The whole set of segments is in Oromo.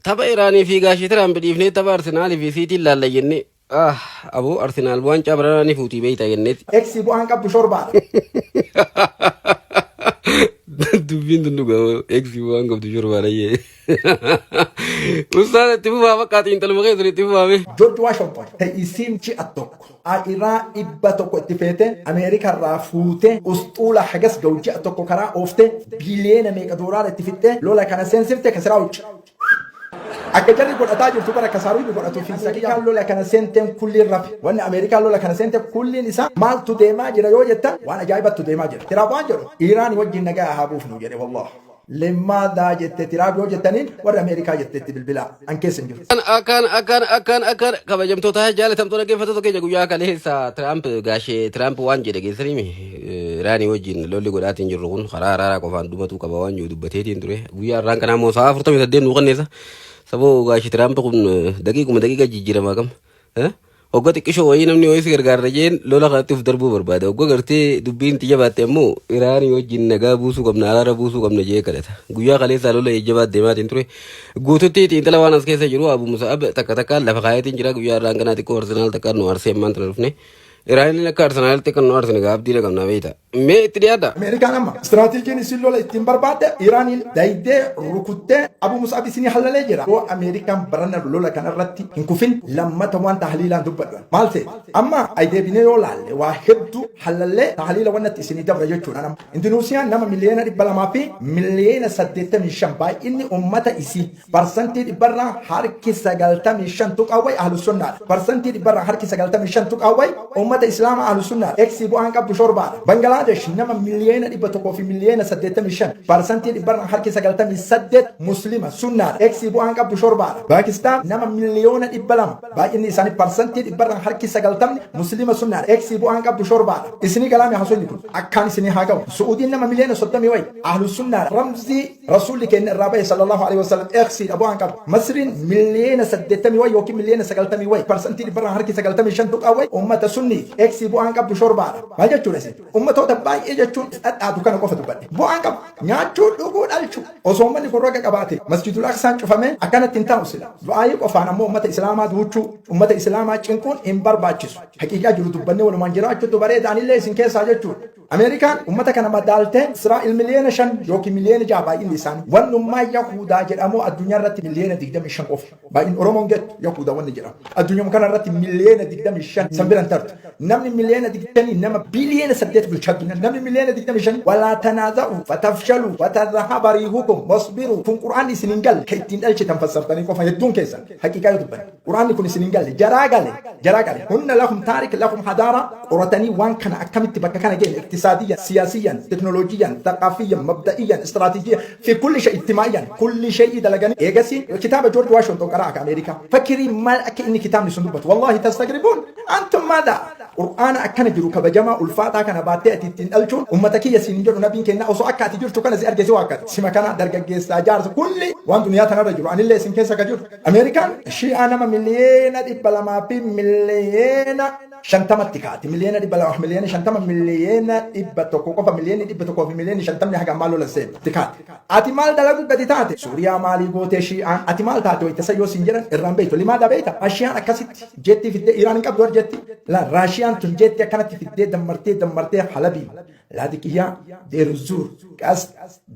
Tapha Iraanii fi Gaashee Tiraamp dhiifnee tapha Arsenaalii fi Siitiin laalla jennee, ah aboo, Arsenaal waancaa baranaa ni fuutii beeyta jenneeti. Eksi bu'aan qabdu shorbaadha. Dubbiin tun dhugaa, eksi bu'aan qabdu shorbaadha jee. Ustaaz, itti fufaa, bakka xiinxaluma keessan itti fufaame. George Washington ta'isiin ji'a tokko a'iraa 100 itti feete, Ameerikarraa fuute, usxuula hagas ga'u ji'a tokko karaa oofte, biiliyeena meeqa doolaara itti fixxee lola kana seensifte. Kasiraa hucci. Akka jarri godhataa jirtu bara kasaaruun godhatu fi Ameerikaan lola kana seenteen kulliin rafe. Wanni Ameerikaan lola kana seente kulliin isaa maaltu deemaa jira yoo jettan, waan ajaa'ibatu deemaa jira. Tiraap waan jedhu, "Iiraan wajjin nagaa haa buufnu" jedhe. Wallah. "Limaadaa?" jette Tiraap yoo jettaniin, warri Ameerikaa jetteetti bilbilaa. An keessa hin jiru. Akkaan akkaan akkaan akkaan, kabajamtoota, jaalatamtoota, dhaggeeffattoota keenya, guyyaa kaleessa Tiraamp, gaashee Tiraamp waan jedhe geessanii, Iraanii wajjin lolli godhaatiin jirru kun karaa araaraa qofaan dhumatuu qaba waan jiru dubbateetiin ture. Guyyaa har'aan kanaa immoo sa'a 48 nuu kenneessa. Saboo, gaashee Tiraamp kun daqiiquma daqiiqa jijjiiramaa qaba. Hogga xiqqishoo wayii namni wayii si gargaarra jeen lola kanatti of darbuu barbaada. Hogga gartee dubbiin itti jabaatte ammoo Iraanii wajjin nagaa buusuu qabna, araara buusuu qabna jee kadhata. Guyyaa kaleessaa lola jajjabaa deemaatiin ture. Guututti xiinxala waan as keessa jiru Abu Musa'ab takka takkaan lafa kaayatiin jira. Guyyaa irraan kanaa xiqqoo Arsenaal takkaan nu arsee ammaan tana dhufne. Iraaniin akka Arsenaalitti kan nu arsine gaa abdiidha qabna beeyta. Mee itti dhiyaadha. Ameerikaan amma istiraateejiin isin lola ittiin barbaadde Iraaniin daydee rukuttee Abu Mus'ab isinii hallalee jira. Yoo Ameerikaan barana lola kanarratti hin kufin, lammata waan tahliilaan dubbadhu. Maal seete? Amma ay deebinee yoo laalle, waa hedduu hallallee tahliila wannatti isinii dabra jechuudha. Nama Indunuusiyaan nama 285,000,000 baay'inni uummata isii, 95.5% wayi ahlu sunnaadha. 95.5% wayi uummata Islaamaa ahlu sunnaadha. Eksi bu'aan qabdu shorbaadha. Bangalaadesh nama 185,000,000, 98% muslima sunnaadha. Eksi bu'aan qabdu shorbaadha. Paakistaan nama 200,000,000 baay'inni isaanii, 90% muslima sunnaadha. Eksi bu'aan qabdu shorbaadha. Isinii galaame haasofni kun akkaan isinii haa ga'u. Su'uudiin nama 30,000 wayi ahlu sunnaadha. Ramzii Rasuulli keenya irraa bahe sallallahu alaihi wasallam, eksiidha bu'aan qabu. Masriin 80,000,000 wayi yookiin 90,000,000 wayi, 95% tuqaa wayi uummata sunnii, eksii bu'aan qabdu shorbaadha. Maal jechuudha isin? Uummatoota baay'ee jechuun dhadhaatu kana qofa dubbadhe. Bu'aan qabu nyaachuu, dhuguu, dhalchuu. Osoo uummanni kun raga qabaate Masjidul Aqsaan cufamee akkanatti hin taa'u sila. Du'aayii qofaan ammoo uummata Islaamaa duuchuu, uummata Islaamaa cinquun hin barbaachisu. Haqiiqaa jiru dubbannee walumaan jiraachuutu bareeda, anillee isin keessaa jechuudha. Ameerikaan uummata kana madaaltee, Israa'el 5 miliyoona yookiin 6 miliyoona baay'inni isaanii. Wannummaa Yahudaa jedhamu addunyaa irratti 25 miliyoona qofa. Baay'inni Oromoon gettu Yahudaa wanni jedhamu. Addunyaa kana irratti 25 miliyoona san biran tartu. Namni 20 miliyoona nama biliyoona 8 bulchaa addunyaa. Namni 25 miliyoona ولا تنازعوا فتفشلوا وتذهب ريحكم واصبروا. Kun Qur'aanni isin hin galle, kan ittiin dhalchitan fassartanii qofa hedduun keessan. Haqiiqaa yoo dubbanne. Qur'aanni kun isin hin galle, jaraa gale, jaraa gale. هن لهم تاريخ، لهم حضارة. Qoratanii waan kana akkamitti bakka kana geenye, اقتصاديا، سياسيا، تكنولوجيا، ثقافيا، مبدئيا، استراتيجيا، في كل شيء، اجتماعيا، كل شيء dalaganii eegasi kitaaba George Washington qaraa akka Ameerikaa fakkirii maal akka inni kitaabni sun dubbatu. والله تستغربون أنتم ماذا. Qur'aana akkana jiru kabajamaa ulfaataa kana baattee ati ittiin dhalchuun ummata kiyya siin hin jedhu. Nabiin kenna osoo akka ati jirtu kana si arge si waakkata. Sima kana dargaggeessaa, jaarsa, kulli waan duniyaa tanarra jiru, anillee isin keessa ka jiru. Ameerikaan Shi'aa nama 250,000,000tti kaati. 250,000,000, 100,000,000 qofa, 150,000,000 haga ammaa lola seenti kaati. Ati maal dalagu gadi taate? Suuriyaa maalii gootee Shi'aan? Ati maal taate wayita sayyoo siin jedhan irraan beektu. Limaadha beekta? Raashiyaan akkasitti jeettii fiddee Iraan hin qabdu jetti. La Raashiyaan tun jeetti akkanatti fiddee dammartee dammartee Halabii, Laadiqiyyaa, Deerzuur, Qas,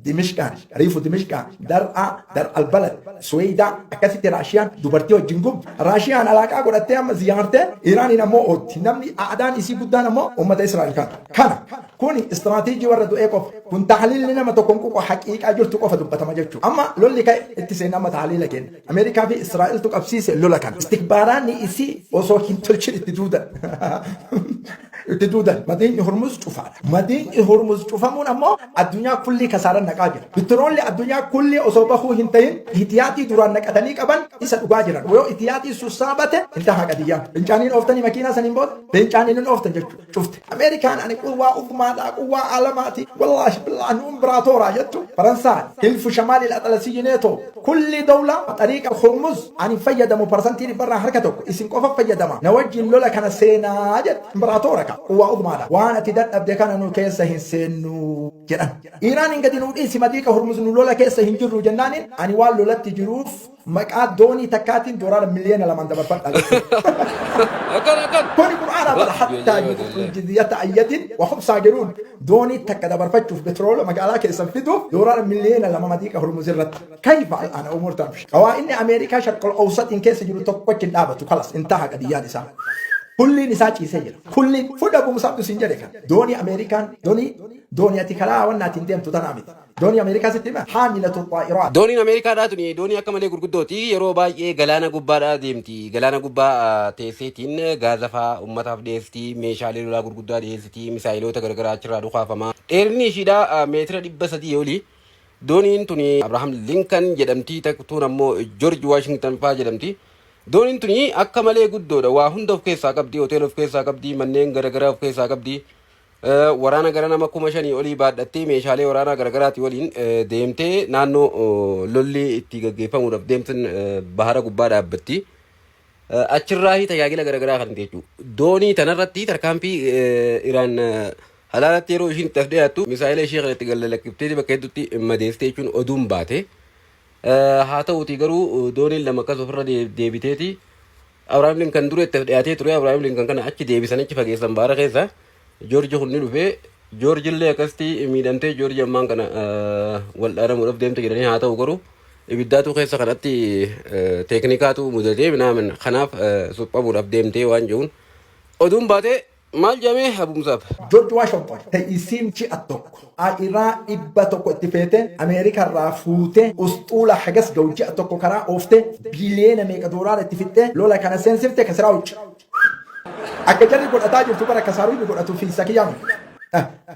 Dimishqaan, Riifu Dimishqaa, Dar'aa, Dar Albalad, Suweedaa akkasitti Raashiyaan dubartii wajjin gubdu. Raashiyaan alaaqaa godhattee amma ziyaartee Iraaniin ammoo ootti. Namni aadaan isii guddaan ammoo uummata Israa'el kana. Kana kuni istiraateejii warra du'ee qofa. Kun tahliilli nama tokkoon ququ, haqiiqaa jirtu qofa dubbatama jechuudha. Amma lolli ka'e itti seenna, amma tahliila kenna. Ameerikaa fi Israa'eltu qabsiise lola kana. Istikbaaraanni isii osoo hin tolchin itti duudan. Itti duudan. Madiinni Hormuz cufaadha. Madiinni Hormuz cufamuun ammoo addunyaa kullii kasaaran naqaa jira. Bitiroolli addunyaa kullii osoo bahuu hin ta'in ihtiyaatii duraan naqatanii qaban isa dhugaa jiran. Yoo ihtiyaatii sassaabate hin tahaa qadiyyaan. Fincaaniin ooftanii makiinaa saniin booda fincaaniin hin ooftan jechuudha. Cufte. Ameerikaan ani quwwaa ufumaadhaa, quwwaa alamaati, والله بالله nu imbraatooraa jettu. Faransaay, حلف شمال الأطلسي ناتو, كل دولة طريقة Hormuz ani fayyadamu 1% isin qofa fayyadama, na wajjin lola kana seenaa jette. Imbraatoora ka. Quwwaa udmaadha. Waan ati dadhabde kana nu keessa hin seennu jedhan. Iraan hin gadi nuu dhiisi, Madiiqa Hormuz, nu lola keessa hin jirru jennaaniin, ani waan lolatti jiruuf maqaa doonii takkaatiin doolaara miliyoona 2n dabarfadha jechuudha. Akkan akkan. Kuni Qur'aana bara حتى يعطوا الجزية عن يد وهم صاغرون. Doonii takka dabarfachuuf, petroola magaalaa keessan fiduuf doolaara miliyoona 2 Madiiqa Hormuz irratti. كيف الآن أمور تمشي؟ قوائن Ameerikaa Sharqol Awsatiin keessa jiru tokkochi hin dhaabatu. خلاص انتهى qadiyyaan isaa. Kulliin isaa ciisee jira. Kulliin fudha buusaatu siin jedhe kan. Doonii Ameerikaan doonii ati karaa wannaatiin deemtu tanaa miti. Doonii Ameerikaa sitti hima حاملة الطائرات. Dooniin Ameerikaadhaa tuni doonii akka malee gurguddooti. Yeroo baay'ee galaana gubbaadhaa deemti. Galaana gubbaa teesseetiin gaaza fa'aa uummataaf dhiyeessiti. Meeshaalee lolaa gurguddaa dhiyeessiti. Misaayiloota garagaraa achirraa dhukaafama. Dheerinni ishiidhaa meetira 300 oli. Dooniin tuni Abraham Lincoln jedhamti. Taktuun ammoo George Washington fa'aa jedhamti. Dooniin tuni akka malee guddoodha. Waa hunda of keessaa qabdi. Hoteela of keessaa qabdi. Manneen garagaraa of keessaa qabdi. Waraana gara nama 5,000 olii baadhattee, meeshaalee waraanaa garagaraati waliin deemtee naannoo lolli itti gaggeeffamuudhaaf deemtan bahara gubbaa dhaabbatti. Achirraa tajaajila garagaraa kan jechuudha. Doonii tanarratti tarkaanfii Iraan halaalatti yeroo ishiin itti as dhiyaattu misaayila ishee kanatti gallalakkifteeti bakka hedduutti madeessitee jechuun oduun baate. Haa ta'uuti garuu dooniin lama akkas ofirra deebiteeti Abrahaam Linkan dura itti as dhiyaatee ture. Abrahaam Linkan kana achi deebisan, achi fageessan baara keessa. Joorji kun ni dhufee, Joorji illee akkasitti miidhamtee, Joorji ammaan kana wal dhaanamuudhaaf deemte jedhanii. Haa ta'u garuu ibiddaatu keessa kanatti teeknikaatu mudatee minaamin, kanaaf suphamuudhaaf deemtee waan jiruun oduun baatee maal jedhamee habuumsaaf. George Washington ta'isiin ji'a tokko xaa'iraa 100 itti feete, Ameerikarraa fuute, usxuula hagas ga'u ji'a tokko karaa oofte, biiliyoona meeqa doolaara itti fixxee lola kana seensifte kasiraa hucci. Akka jarri godhataa jirtu bara kasaaruun godhatu fi sakiyyaan.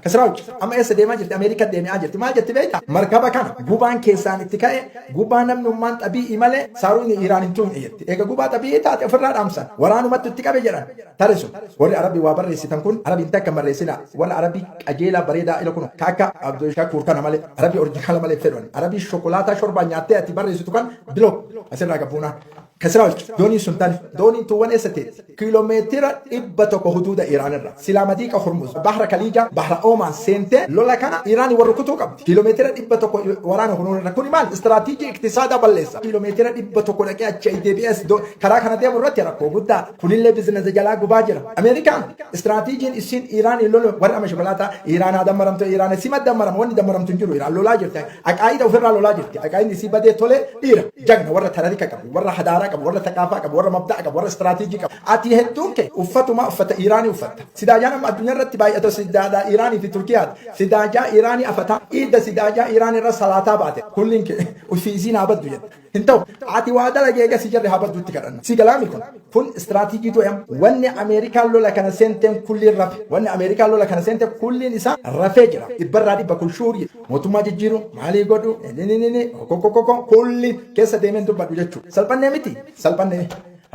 Kasiraa hucci. Amma eessa deemaa jirti? Ameerikaa deemaa jirti. Maal jetti beektaa? Markaba kana gubaan keessaan itti ka'e, gubaa namnummaan xabii'ii malee saaruun Iraan hin tuqne jetti. Eega gubaa xabii'ii taate ofirraa dhaamsan. Waraanumatti itti qabe jedhan. Tarisu warri Arabii waa barreessitan kun Arabiin takka barreessina. Warra Arabii qajeelaa bareedaa ila kun ka akka Abdul Shakuur kana malee Arabii original malee fedhan. Arabii shokolaataa shorbaa nyaattee ati barreessitu kan biloo asirraa gabbuunaa. Kasiraa olchu dooniin sun tan dooniin tuuwwan eessa teetti? Kiiloomeetira 100 huduuda Iraan irra. Silaa Madiiqa Hormuz, Bahra Kaliija, Bahra Oomaan seentee lola kana Iraan warra kutuu qabdi. Kiiloomeetira 100 waraana kunuun irra. Kuni maal? Istiraatiijii iktisaadaa balleessa. Kiiloomeetira 100 dhaqee achi deebi'ees karaa kana deemu irratti rakkoo guddaadha. Kunillee bizinesa jalaa gubaa jira. Ameerikaan istiraatiijiin isiin Iraan lolu, warra amma shokolaataa Iraan haa dammaramtu, Iraan sima dammarama, wanni dammaramtu hin jiru. Iraan lolaa jirti. Aqaayida ofirraa lolaa jirti. Aqaayidni isii badee tolee dhiira. Jagna warra tararika qabu, warra hadaaraa qabu, warra taqaafaa qabu, warra mabda'a qabu, warra istiraatiijii qabu. Ati hedduun kee uffatuma uffata Iraanii uffatta. Sidaajaan amma addunyaa irratti baay'atu sidaadaa Iraanii fi Turkiyaati. Sidaajaa Iraanii afataa, iidda sidaajaa Iraan irra salaataa baate. Kulliin kee ofii isiin haa baddu jette. Hin ta'u. Ati waa dalagee eega si jarri haa badduutti kadhanna. Si galaami kun. Kun istiraatiijii to'am. Wanni Ameerikaan lola kana seenteen kulliin rafe. Wanni Ameerikaan lola kana seente kulliin isaa rafee jira. Dhibbarraa dhibba kun shuurii. Mootummaa jijjiiru maalii godhu ni ni ni kokokokoko kulli keessa deemeen dubbadhu jechuudha. Salphannee miti. Salphannee.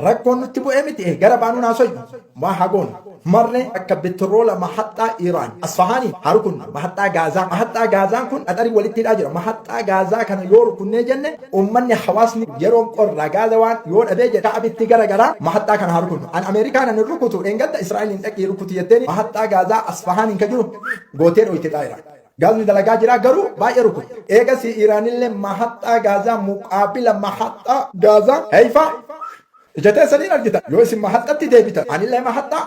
Rakkoon nutti bu'ee miti, gara baanuun haasoyu. Maa hagoon marre akka petroola mahaxxaa Iraan Asfahaanii haa rukunnu, mahaxxaa Gaazaa. Mahaxxaa Gaazaan kun Qaxarii walitti hidhaa jira. Mahaxxaa Gaazaa kana yoo rukunnee jenne, uummanni hawaasni yeroo qorraa Gaaza waan yoo dhabee jedhe Ka'abitti gara garaa. Mahaxxaa kana haa rukunnu. An Ameerikaan ani rukutu dheengadda Israa'eliin dhaqii rukutu jetteeni mahaxxaa Gaazaa Asfahaaniin ka jiru gootee dhoyte xaayira. Gaazni dalagaa jira garuu baay'ee rukutu. Eegas Iraanillee mahaxxaa Gaazaa muqaabila mahaxxaa Gaazaa Heifaa ija teessaniin argitan. Yoo isin mahaxxatti deebitan anillee mahaxxaa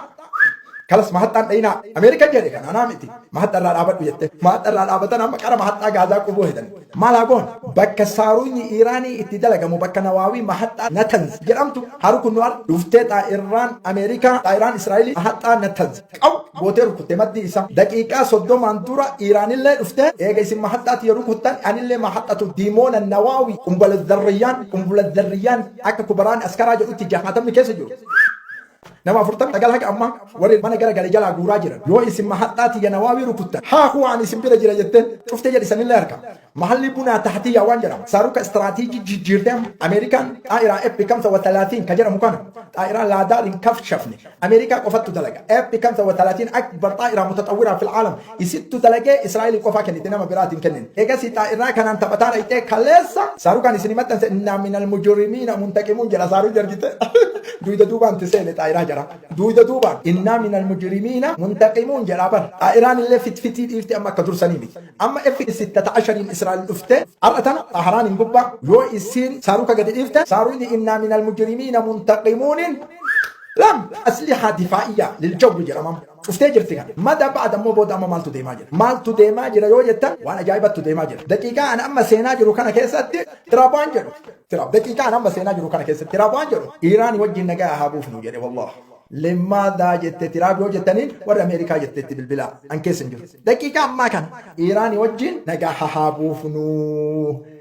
kalas mahaxxaan dhayinaa. Ameerikaan jedhe kan anaa miti. Mahaxxa irraa dhaabadhu jette. Mahaxxa irraa dhaabatan, amma qara mahaxxaa Gaazaa qubuu hedan. Maal haa goon? Bakka saaruunyi Iraanii itti dalagamu, bakka Nawaawii mahaxxaa Natanz jedhamtu haa rukunnu. Har dhuftee xaa'irraan Ameerikaa, xaa'iraan Israa'elii mahaxxaa Natanz qaw gootee rukutte maddii isaa. Daqiiqaa 30n dura Iraanillee dhuftee, eega isin mahaxxaatti yeroo rukuttan anillee mahaxxatu Diimoona Nawaawii qumbala zarriyyaan, qumbula zarriyyaan akka kubaraan askaraa jedhutti jahaatamni keessa jiru. Nama 49 haga ammaa warri mana gara gale jalaa guuraa jiran. Yoo isin mahaxxaa tiyya Nawaawii rukuttan haa huwaan isin bira jira jetteen cuftee jedhisanillee harka. Mahalli bunaa tahtiyyaa waan jedhama. Saaruka istiraatiijii jijjiirtee Ameerikaan xaa'iraa F 35 ka jedhamu kana, xaa'iraa laadaar hin kafshafne Ameerikaa qofattu dalaga. F 35 أكبر طائرة متطورة في العالم isittu dalagee Israa'elii qofaa kennite, nama biraatiin kennin. Egasii xaa'iraa kanaan taphataa dhayxee kaleessa saarukaan isin maxxanse إنا من المجرمين منتقمون jedha saaruu jargite. Duyda duubaan itti seene xaayiraa jara. Duyda duubaan innaa minal mujrimiina muntaqimuun jedhaa bar. Xaayiraan illee fitfitii dhiifte amma akka dursanii miti. Amma F sittata ashariin Israa'el dhufte har'a tana Xaharaan hin gubbaa yoo isiin saaruka gadi dhiifte saaruuni innaa minal mujrimiina muntaqimuunin lam aslihaa difaa'iyyaa liljawwi jedhamama. Cuftee jirti kana. Mada ba'ad ammoo booda amma maaltu deemaa jira? Maaltu deemaa jira yoo jettan waan ajaa'ibattu deemaa jira. Daqiiqaa ani amma seenaa jiru kana keessatti Tiraap waan jedhu. Tiraap daqiiqaa ani amma seenaa jiru kana keessatti Tiraap waan jedhu Iiraan wajjin nagaa haa buufnu jedhe wallah. Limmaadaa jette Tiraap yoo jettaniin warri Ameerikaa jetteetti bilbilaa an keessa hin jiru. Daqiiqaa ammaa kana Iiraan wajjin nagaa haa buufnu.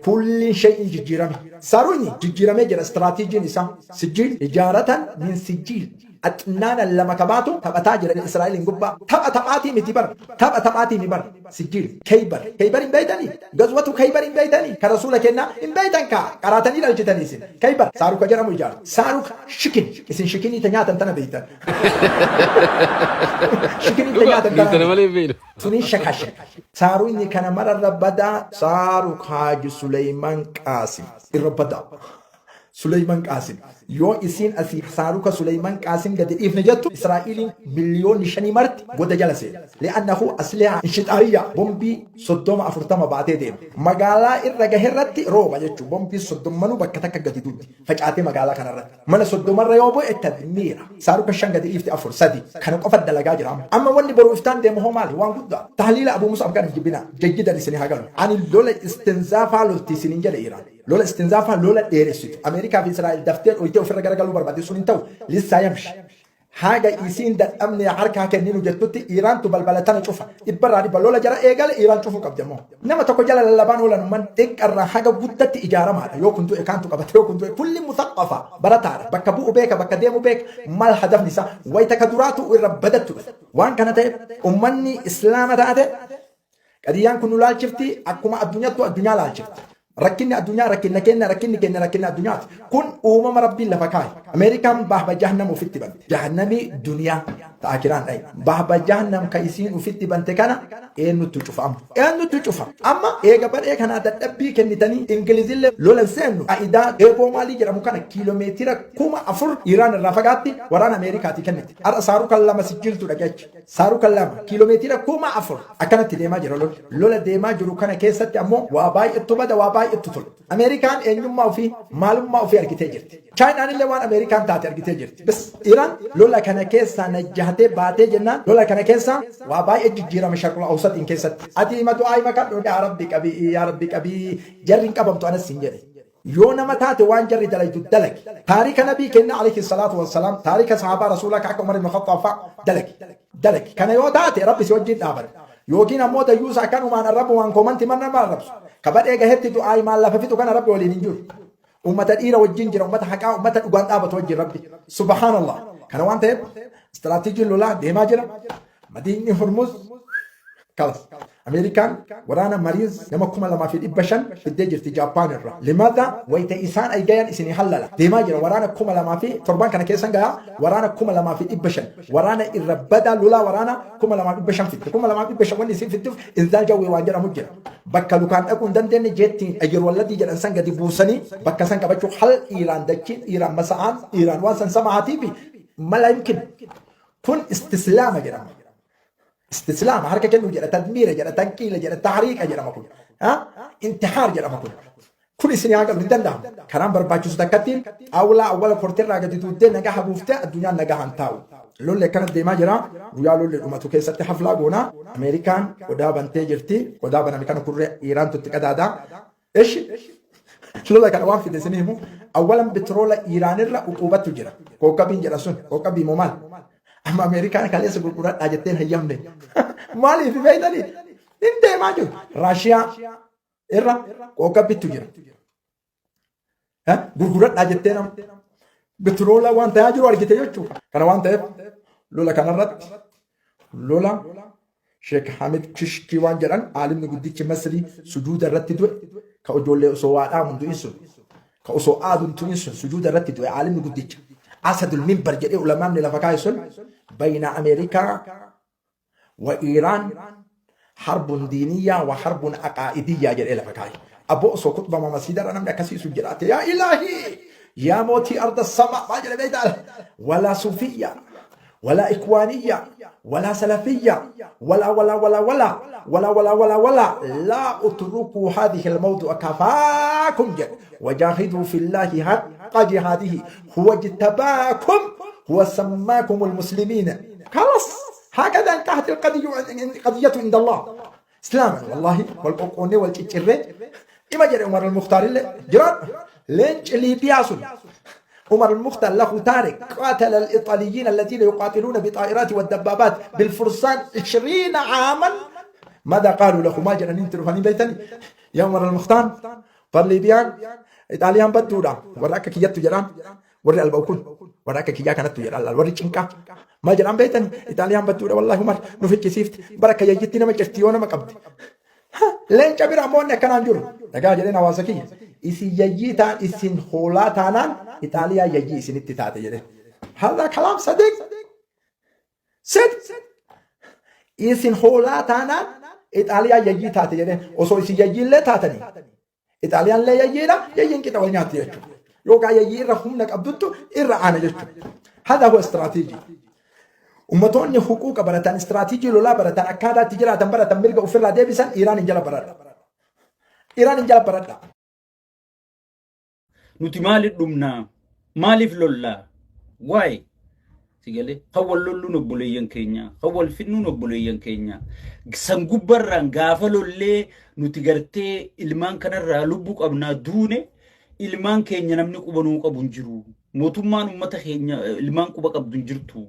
Kulliin shay'in jijjiirame. Saruuni jijjiiramee jira istiraatiijiin isaa. Sijjiil ijaaratan min sijjiil. Axnaana lama kabaatu taphataa jira Israa'eliin gubbaa. Tapha taphaatii miti bar. Tapha taphaatii mi bar. Sijjiil. Keybar. Keybar hin beeytanii? Gazwatu Keybar hin beeytanii? Ka rasuula kennaa hin beeytan kaa. Qaraatanii dhalchitanii isin. Keybar. Saaruka jedhamu ijaara. Saaruk shikin. Isin shikinii ta nyaatan tana beeytan. Shikinii ta Dhuga nyaatan tana tana miti. malee hin beeknu. Suni shakashe. Saaruyni kana mararra badaa Saaruk Haaji Suleyman Qaasim irra badaa. Suleyman Qaasim. Yoo isiin asii saaruka Suleyman Qaasim gadi dhiifne jettu Israa'iiliin 5 miliyoonni marti goda jala seena. Li'annahu aslihaa inshixaariyyaa bombii 30 40 baatee deema. Magaalaa irra gaherratti rooba jechuun bombii soddommanuu bakka takka gadi duuti. Facaatee magaalaa kanarratti. Mana 30rra yoo bu'e tadmiira. Saaruka shan gadi dhiifte afur sadi. Kana qofa dalagaa jira amma. Amma wanni boru iftaan deemu hoo maali? Waan guddaa. Tahliila Abuu Mus'ab kan hin jibbinaa. Jayyidan isin haa galu. Ani lola istinzaafaa lolti isinin jedhe Iraan. Lola istinzaafaa lola dheeressitu. Ameerikaa fi Israa'el daftee dhoytee ofirra garagaluu barbaadde sun hin ta'u. Lissaa yamshi. Haga isiin dadhabne harkaa kenninu jettutti Iraantu balbala tana cufa. Dhibbarraa dhibba lola jara eegale Iraan cufuu qabdi ammoo. Nama tokko jala lallabaan oolan umman xiqqarraa haga guddatti ijaaramaadha. Yoo kun du'e kaantu qabata yoo kun du'e kulli musaqqafa barataadha. Bakka bu'u beeka bakka deemu beeka mal hadafni isaa wayita ka duraatu irra badattu dhufa. Waan kana ta'eef ummanni islaama taate qadiyyaan kun nu laalchifti akkuma addunyaattu addunyaa laalchifti. Rakkinni addunyaa rakkinna keenya rakkinni keenya rakkinna addunyaati. Kun uumama rabbiin lafa kaa'e. Ameerikaan baahba jahannam ofitti bante. Jahannamii duniyaa ta'a kiraan dhaye. Baahba jahannam ka isiin ofitti bante kana eenyutu cufa amma? Eenyutu cufa? Amma eega badhee kanaa dadhabbii kennitanii Ingilizillee lolan seennu a'idaa eeboo maalii jedhamu kana kiiloomeetira 4000 Iraan irraa fagaatti waraana Ameerikaatii kennite. Har'a saarukan lama sijjiltu dhaqeechi. Saarukan lama kiiloomeetira 4000 akkanatti deemaa jira lolli. Lola deemaa jiru kana keessatti ammoo waa baay'attu bada waa baay'attu tola. Ameerikaan eenyummaa ofii maalummaa ofii argitee jirti. Chaayinaan illee waan Ameerikaan taate argitee jirti. Bas Iraan lola kana keessaa najjahatee baatee jennaan lola kana keessaa waa baay'ee jijjiirama sharqul awsatiin keessatti. Ati himatu aayima kadhu yaa rabbi qabii yaa rabbi qabii jarri hin qabamtu anas hin jedhe. Yoo nama taate waan jarri dalaydu dalagi. Taarika nabii kenna alayhi salaatu wassalaam taarika sahabaa rasuulaa ka akka Umar ibn Khattaab fa'a dalagi. Dalagi. Kana yoo taate rabbi si wajjin dhaabata. Yookiin ammoo dayyuusa akkanumaan arrabumaan komanti mana nama arrabsu. Ka badhee gahetti du'aa himaan lafa fixu kana rabbi waliin hin jiru. Ummata dhiira wajjin jira, ummata haqaa, ummata dhugaan dhaabatu wajjin rabbi. Subhaanallah. Kana waan ta'eef istiraatiijiin lolaa deemaa jira. Madiinni Hormuz kalas. Ameerikaan waraana Mariins nama 2500 fiddee jirti Jaappaan irraa. Limada wayita isaan aygayan isinii hallala. Deemaa jira waraana kuma lamaa fi torban kana keessan gayaa waraana 2500. Waraana irra badaa lolaa waraana 2500 fidde. 2500 wanni isin fidduuf inzaal jawwee waan jedhamu jira. Bakka lukaan dhaquu hin dandeenye jeettiin ayyar walladii jedhan san gadi buusanii bakka san qabachuu hal Iiraan dachiin Iiraan masa'aan Iiraan waan san sama'aatii fi mala yumkin kun istislaama jedhama. Istislaama harka kennuu jedha, tadmiira jedha, tanqiila jedha, tahriiqa jedhama kun. Intihaar jedhama kun. Kun isin haa galu hin danda'amu. Karaan barbaachisu takkattiin xaawulaa awwala korteerraa gadi tuuttee nagaa habuuftee addunyaan nagaa han taa'u. Lolli akkana deemaa jira. Guyyaa lolli dhumatu keessatti haflaa goonaa. Ameerikaan qodaa bantee jirti. Qodaa baname kana kurree Iiraantu itti qadaadaa. Eshi lola kana waan fide isin himu awwalan bitiroola Iiraanirra uquubatu jira. Kookabiin jedha sun kookabii moo maal? Amma Ameerikaan kaleessa gurguradhaa jetteen hayyamne. Maaliif beektanii? Hin deemaa jiru. Raashiyaa irra kookabittu jira. Gurguradhaa jettee nama bitiroola waan ta'aa jiru argite jechuudha. Kana waan ta'eef lola kanarratti lola Sheek Hamid Kishkii waan jedhan aalimni guddichi Masrii sujuuda irratti du'e ka ijoollee osoo waa dhaamu du'in sun ka osoo aadu hin tu'in sun sujuuda irratti du'e aalimni guddicha Asadul Minbar jedhee ulamaanni lafa kaa'e sun bayna Ameerikaa wa Iiraan harbun diiniyyaa wa harbun aqaa'idiyyaa jedhee lafa kaa'e. Aboo osoo kutbama masiidarra namni akkasii sun jiraate yaa ilaahii. Yaa mootii arda sama maal jedhe beektaa? Walaa sufiyya, walaa ikwaaniyya, walaa salafiyya, walaa walaa walaa walaa walaa walaa walaa walaa laa utrukuu haadhihi almawdu'a kafaakum jedhe. Wajaahiduu fillaahi haqqa jihaadihi huwa jtabaakum huwa sammaakum almuslimiina. Kalas هكذا انتهت القضية قضية عند الله إسلاما والله والقوقوني والچچرة إما جرى عمر المختار اللي جرى لينش ليبيا سن عمر المختار له تارك قاتل الإيطاليين الذين يقاتلون بطائرات والدبابات بالفرسان 20 عاما. ماذا قالوا له؟ ما جرى ننتر بيتني يا عمر المختار فالليبيان إيطاليان بدورا وراك كيتو جران warri alba'u kun warra akka kiyyaa kanattu jedha warri cinqaa maal jedhaan beektan? Itaaliyaan badduudha wallahi Umar, nu ficcisiifti bara akka yayyitti nama cirti yoo nama qabdi. Leenca bira ammoo inni akkanaan jiru dhagaa jedheen hawaasa kiyya, isin yayyii ta'an, isin hoolaa taanaan Itaaliyaa yayyii isinitti taate jedheen. هذا كلام صديق صدق. Isin hoolaa taanaan Itaaliyaa yayyii taate jedheen. Osoo isin yayyii illee taatanii Itaaliyaan illee yayyiidha, yayyiin qixa wal nyaatti jechuudha. Yookaan yayyii irra humna qabduttu irra aana jechuudha. هذا هو استراتيجي. Ummatoonni huquuqa baratan, istiraatiijii lolaa baratan, akkaataa itti jiraatan baratan, mirga ofirraa deebisan Iraan hin jala baradha. Iraan hin jala baradha. Nuti maaliif dhumnaa? Maaliif lollaa? Waa'ee si galee kan wal lolluun obboleeyyan keenya, kan wal finnuun obboleeyyan keenya. San gubbarraan gaafa lollee nuti gartee ilmaan kanarraa lubbuu qabnaa duune, ilmaan keenya namni quba nuu qabu hin jiru. Mootummaan uummata keenya ilmaan quba qabdu hin jirtu.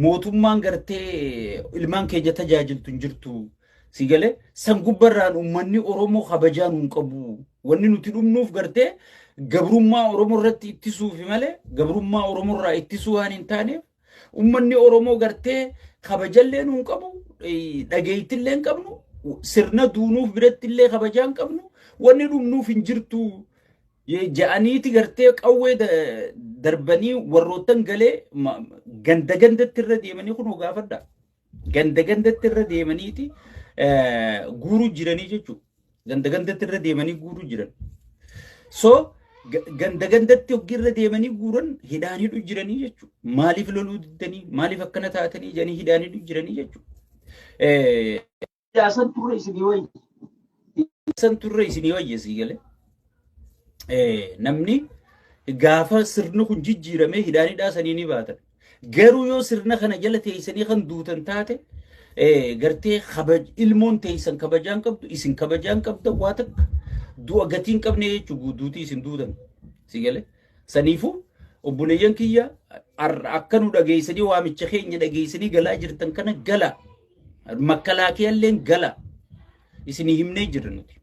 Mootummaan gartee ilmaan keenya tajaajiltu hin jirtu. Si galee san gubbarraan uummanni Oromoo kabajaa nuun qabu. Wanni nuti dhumnuuf gartee gabrummaa Oromoo irratti ittisuufi malee gabrummaa Oromoo irraa ittisuu waan hin taaneef, uummanni Oromoo gartee kabajallee nuun qabu, dhageettillee hin qabnu, sirna duunuuf biratti illee kabajaa hin qabnu, wanni dhumnuuf hin jirtu. Ja'aniiti gartee qawwee darbanii warroottan galee ganda gandatti irra deemanii kun gaafadha. Ganda gandatti irra deemaniiti guuruu jiranii jechuudha. Ganda gandatti irra deemanii guuruu jiran. So ganda gandatti hoggi irra deemanii guuran hidhaan hidhu jiranii jechuudha. Maaliif loluu diddanii, maaliif akkana taatanii jedhanii hidhaan hidhu jiranii jechuudha. San turre isinii wayya. San turre isinii wayya sii galee. Namni gaafa sirni kun jijjiiramee hidhaan hidhaa sanii ni baatan. Garuu yoo sirna kana jala teessanii kan duutan taate, gartee ilmoon teessan kabajaan qabdu, isin kabajaan qabda, waa takka du'a gatii hin qabne jechuudha duutii isin duutan. Si galee? Saniifuu obboleeyyan kiyya, akka nu dhageessanii waamicha keenya dhageessanii galaa jirtan kana gala. Makkalaakiyalleen gala. Isinii himnee jirra nuti.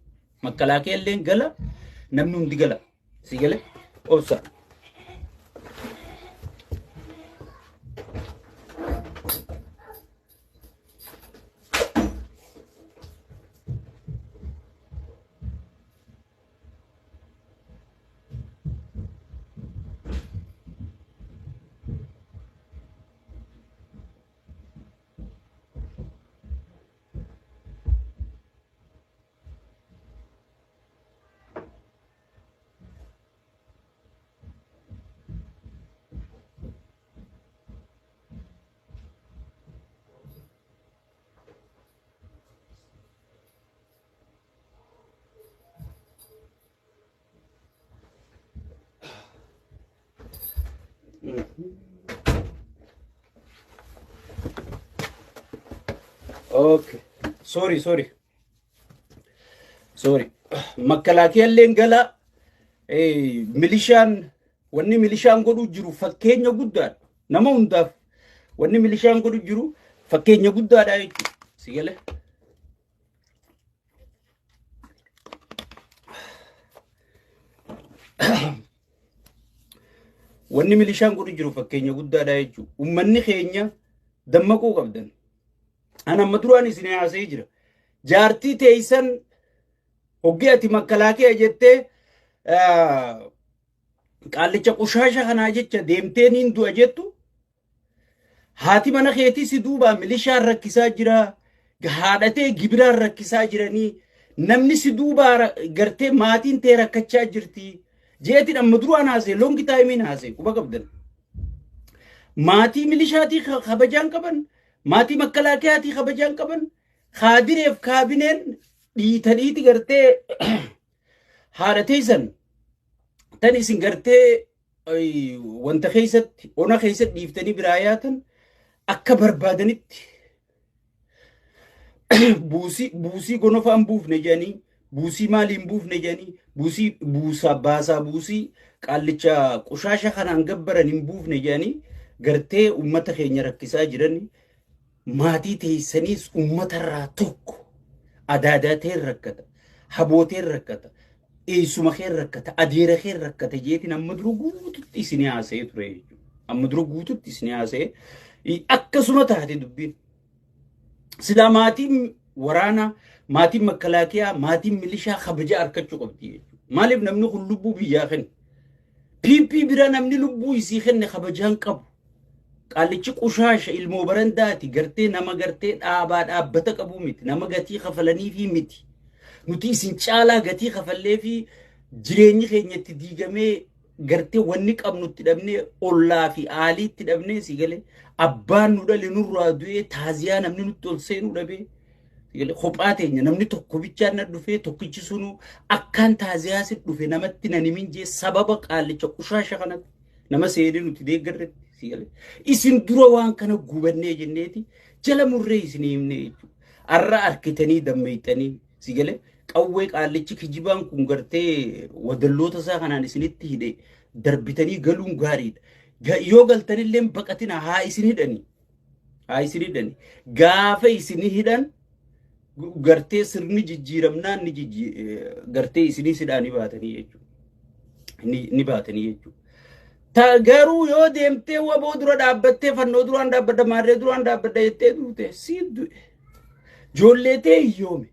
Makkalaakiyalleen gala, namni hundi gala. Si galee? Obsa. Okay. Sorry, sorry. Sorry. Makkalaakiyalleen gala, milishaan wanni milishaan godhu jiru fakkeenya guddaadha. Nama hundaaf wanni milishaan godhu jiru fakkeenya guddaadha jechuudha. Si galee? Wanni milishaan godhu jiru fakkeenya guddaadha jechuudha. Uummanni keenya dammaquu qabdan. Ani amma duraan isin haasa'ee jira. Jaartii teessan hoggii ati makkalaakee jettee qaallicha qushaasha kanaa jecha deemtee niin du'a jettu, haati mana keetii si duubaa milishaan rakkisaa jira. Haadhatee gibiraan rakkisaa jiranii, namni si duubaa gartee maatiin tee rakkachaa jirti. Jeetiin amma duraan haasee, long timeiin haasee quba qabdan. Maatii milishaatii kabajaan qaban, maatii makkalaakiyaatii kabajaan qaban, kaadireef kaabineen dhiitaniiti gartee haadha teessan tan isin gartee wanta keessatti, ona keessatti dhiiftanii biraa yaatan, akka barbaadanitti buusii gonofaan buufne jedhanii, buusii maaliin buufne jedhanii, buusii buusaa baasaa, buusii qaallicha qushaasha kanaan gabbaran hin buufne jedhanii gartee ummata keenya rakkisaa jiran. Maatii teessaniis ummatarraa tokko adaadaa rakkata, habooteen rakkata, eessuma kee rakkata, adeera kee rakkata jeetiin amma dura guututti isinii haasa'ee ture jechuudha. Amma dura guututti isinii haasa'ee akkasuma taate dubbiin. Silaa maatiin waraanaa, maatiin makalaakiyaa, maatiin milishaa kabaja argachuu qabdi jechuudha. Maaliif? Namni kun lubbuu biyyaa kenne. PP bira namni lubbuu isii kenne kabajaan qabu. Qaallichi qushaasha ilmoo barandaati, gartee nama gartee dhaabaa dhaabbata qabu miti, nama gatii kafalaniifi miti. Nuti isin caalaa gatii kafallee fi jireenyi keenya itti diigamee, gartee wanni qabnu itti dhabnee, ollaa fi aalii itti dhabnee, si galee, abbaan nu dhale nurraa du'ee, taaziyaa namni nutti ol seenuu dhabee, kophaa teenya namni tokko bichaan na dhufee, tokkichi sunuu akkaan taaziyaa si dhufe namatti nan himin jee, sababa qaallicha qushaasha kanatti nama seenee nuti deeggarretti, si galee, isin dura waan kana gubannee jenneeti jala murree isin himnee jechuudha. Arra arkitanii dammeeyxanii, si galee, qawwee qaallichi kijibaan kun gartee wadalloota isaa kanaan isinitti hidhe darbitanii galuun gaariidha. Yoo galtanillee baqatina, haa isin hidhanii. Haa isin hidhanii. Gaafa isin hidhan gartee sirni jijjiiramnaan ni gartee isinii sidhaanii baatanii jechuudha. Ni baatanii jechuudha. Garuu yoo deemtee waboo dura dhaabbattee, fannoo duraan dhaabbadda, maarree duraan dhaabbadda jettee duute, sii du'e. Ijoollee tee hiyyoome.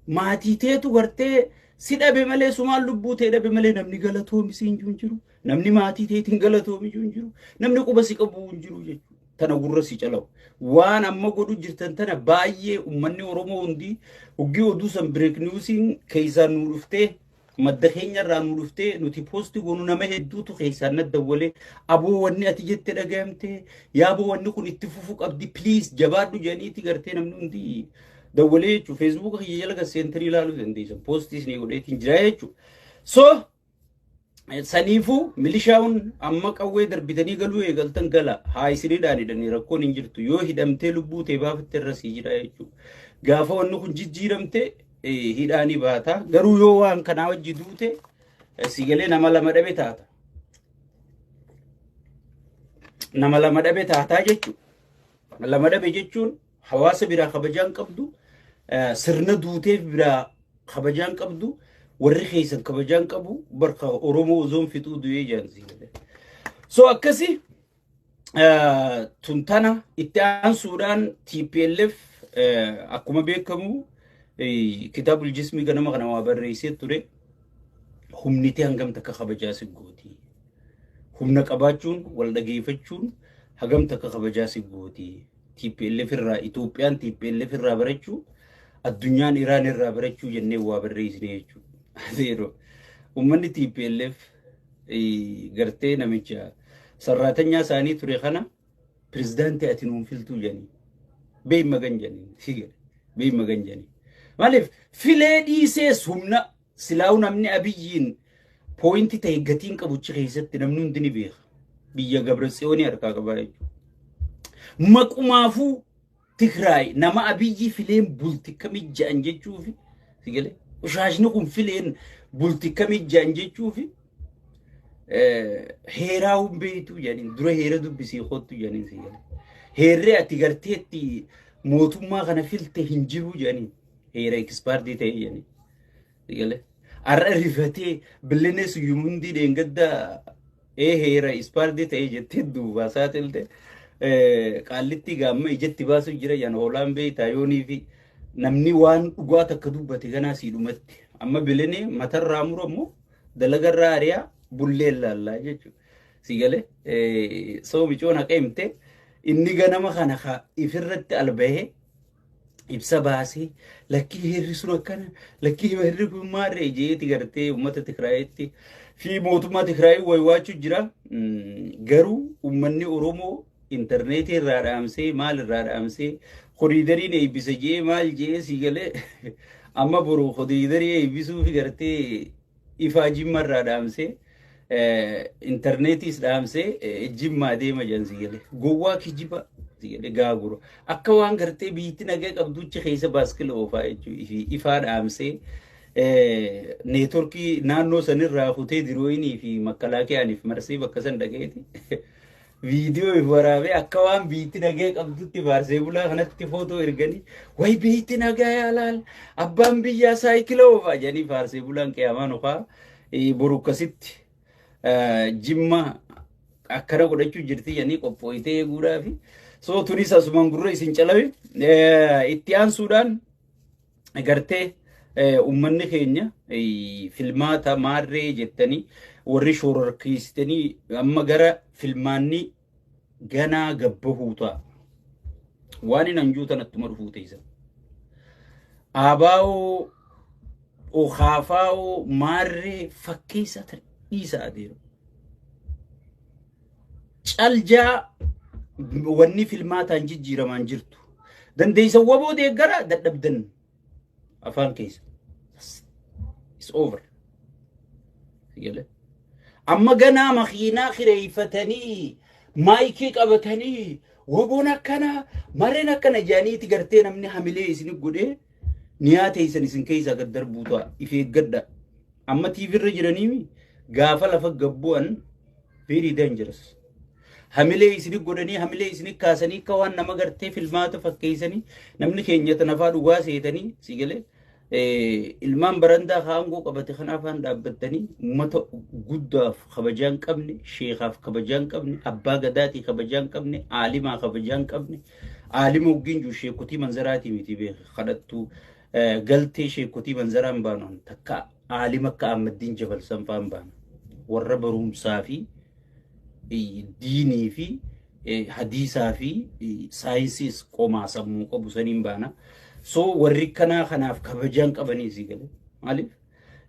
Maatii teetu gartee si dhabe malee, sumaan lubbuu tee dhabe malee, namni galatoomi siin jiru hin jiru. Namni maatii teetiin galatoomi jiru hin jiru. Namni quba si qabu hin jiru jechuudha. Tana gurra si calawu. Waan amma godhu jirtan tana baay'ee uummanni Oromoo hundi hoggii oduu san break newsiin keessaan nu dhuftee, madda keenya irraa nu dhuftee, nuti post goonu, nama hedduutu keessaan na dawwalee, "Aboo, wanni ati jette dhagayamte, yaaboo, wanni kun itti fufuu qabdi, please jabaadhu" jedhaniiti gartee namni hundi dawwalee jechuudha. Feesbuuka kiyya jala seentanii ilaaluu dandeessan. Postiis ni godheetiin jira jechuudha. So saniifuu milishaawun amma qawwee darbitanii galuu eegaltan, gala, haa isinidhaan hidhanii, rakkoon hin jirtu. Yoo hidhamtee lubbuu tee baafatte irra sii jira jechuudha. Gaafa wanni kun jijjiiramte hidhaanii baata. Garuu yoo waan kanaa wajji duute, si galee, nama lama dhabe taata. Nama lama dhabe taataa jechuudha. Lama dhabe jechuun hawaasa biraa kabajaan qabdu, sirna duuteef biraa kabajaan qabdu, warri keessan kabajaan qabu barka Oromoo ozoon fixuu du'ee jaan si galee. So akkasi tuntana itti aansuudhaan TPLF akkuma beekamu kitaabul jismii ganama kana waa barreessee ture. Humniti hangam takka kabajaa si gooti? Humna qabaachuun, wal dhageeffachuun hagam takka kabajaa si gooti? TPLF irraa, Itoophiyaan TPLF irraa barachuu, addunyaan Iraan irraa barachuu jennee waa barreessine jechuudha. Zeero. Uummanni TPLF gartee namicha sarraatanyaa isaanii ture kana pirezidaantii ati nuun filtuu jedhanii. Beey magan jedhanii. Beey magan jedhanii. Maaliif filee dhiisees humna silaa'u namni Abiyyiin point ta'e gatiin qabuchi keessatti namni hundi ni beeka. Biyya Gabratsiyoonii harkaa qabaa jechuudha. Maqumaafuu Tigraay nama Abiyyi fileen bulti kamii ja'an jechuufi, sigalee, qushaashni kun fileen bulti kamii ja'an jechuufi, heeraa humbeetu jedhaniin, dura heera dubbisii kottu jedhaniin, sigalee. Heerri ati garteetti mootummaa kana filte hin jiru jedhaniin, heera expired ta'e jedhaniin, sigalee. Har'a rifatee billinee suyyum hundii dheengadda ee heera expired ta'e jettee duubaa saaxilte, qaallitti gaamma ijatti baasu jira yan hoolaan beektaa yoonii fi namni waan dhugaa takka dubbate ganaa siidhumatti amma bilinee matarraa muramu, dalagarraa ariyaa, bullee laallaa jechuudha. Si galee, soo micoon haqa himte. Inni ganama kana ifirratti albahee ibsa baasee, lakkii heerri sun akkana, lakkii heerri kun maarree jeeti gartee uummata Tigraayitti Fi mootummaa Tigraay waywaachuu jira. Garuu uummanni Oromoo intarneetii irraa dhaamsee, maal irraa dhaamsee, koriidariin eebbisa jee, maal jee, si galee, amma boru koriidarii eebbisuu fi gartee ifaa Jimma irraa dhaamsee, intarneetiis dhaamsee Jimmaa deema jedhan, si galee. Gowwaa kijiba, si galee, gaagura akka waan gartee biitti nagaa qabduchi keessa baaskila oofaa jechuudha. Ifaa dhaamsee, neetworkii naannoo sanirraa kutee, dirooyinii fi makkalaakayaaniif marsee bakka san dhaqeeti. Viidiyoo if waraabee akka waan biitti nagaa qabdutti faarsee bulaa kanatti footoo erganii, "Way, biitti nagaa yaalaal, abbaan biyyaa saayikila oofaa," jedhanii faarsee bulaan qiyaamaan ofaa boru akkasitti Jimma akkana godhachuu jirti jedhanii qophooyitee eeguudhaafi. So tunis asumaan gurra isin calabe. Itti aansuudhaan gartee uummanni keenya filmaata maarree jettanii warri shororkeessitanii amma gara filmaanni ganaa gabbahuu ta'a. Waan hin hanjuu tanattuma dhufuu teessa. Abaa'oo, okaafaa'oo, maarree fakkeessa dhiisa adeemu. Caljaa wanni filmaataan jijjiiramaan jirtu. Dandeessa waboo deeggara dadhabdan afaan keessa. It's over. Amma ganaa makiinaa kireeffatanii, maayikii qabatanii, waboon akkana, mareen akkana jedhaniiti gartee namni hamilee isin godhee niyaa teessan isin keessaa gad darbuu ta'a. If eeggadha. Amma tiivirra jiranii gaafa lafa gabbu'an very dangerous. Hamilee isin godhanii, hamilee isin kaasanii, akka waan nama gartee filmaata fakkeessanii, namni keenya tanafaa dhugaa seetanii, si galee, ilmaan barandaa aangoo qabate kana afaan dhaabbattanii uummata guddaaf kabajaa hin qabne, sheekaaf kabajaa hin qabne, abbaa gadaatii kabajaa hin qabne, aalimaa kabajaa hin qabne. Aalima waggiin jiru sheekotii manzaraatii miti, beeka kadhattuu galtee sheekotii manzaraa hin baanu, takka aalima akka Ahmaddiin Jabal sanfaa hin baanu, warra barumsaa fi diinii fi hadiisaa fi saayinsiis qomaa sammuu qabu saniin baana. So warri kanaa kanaaf kabajaan qabanii, si galee, maaliif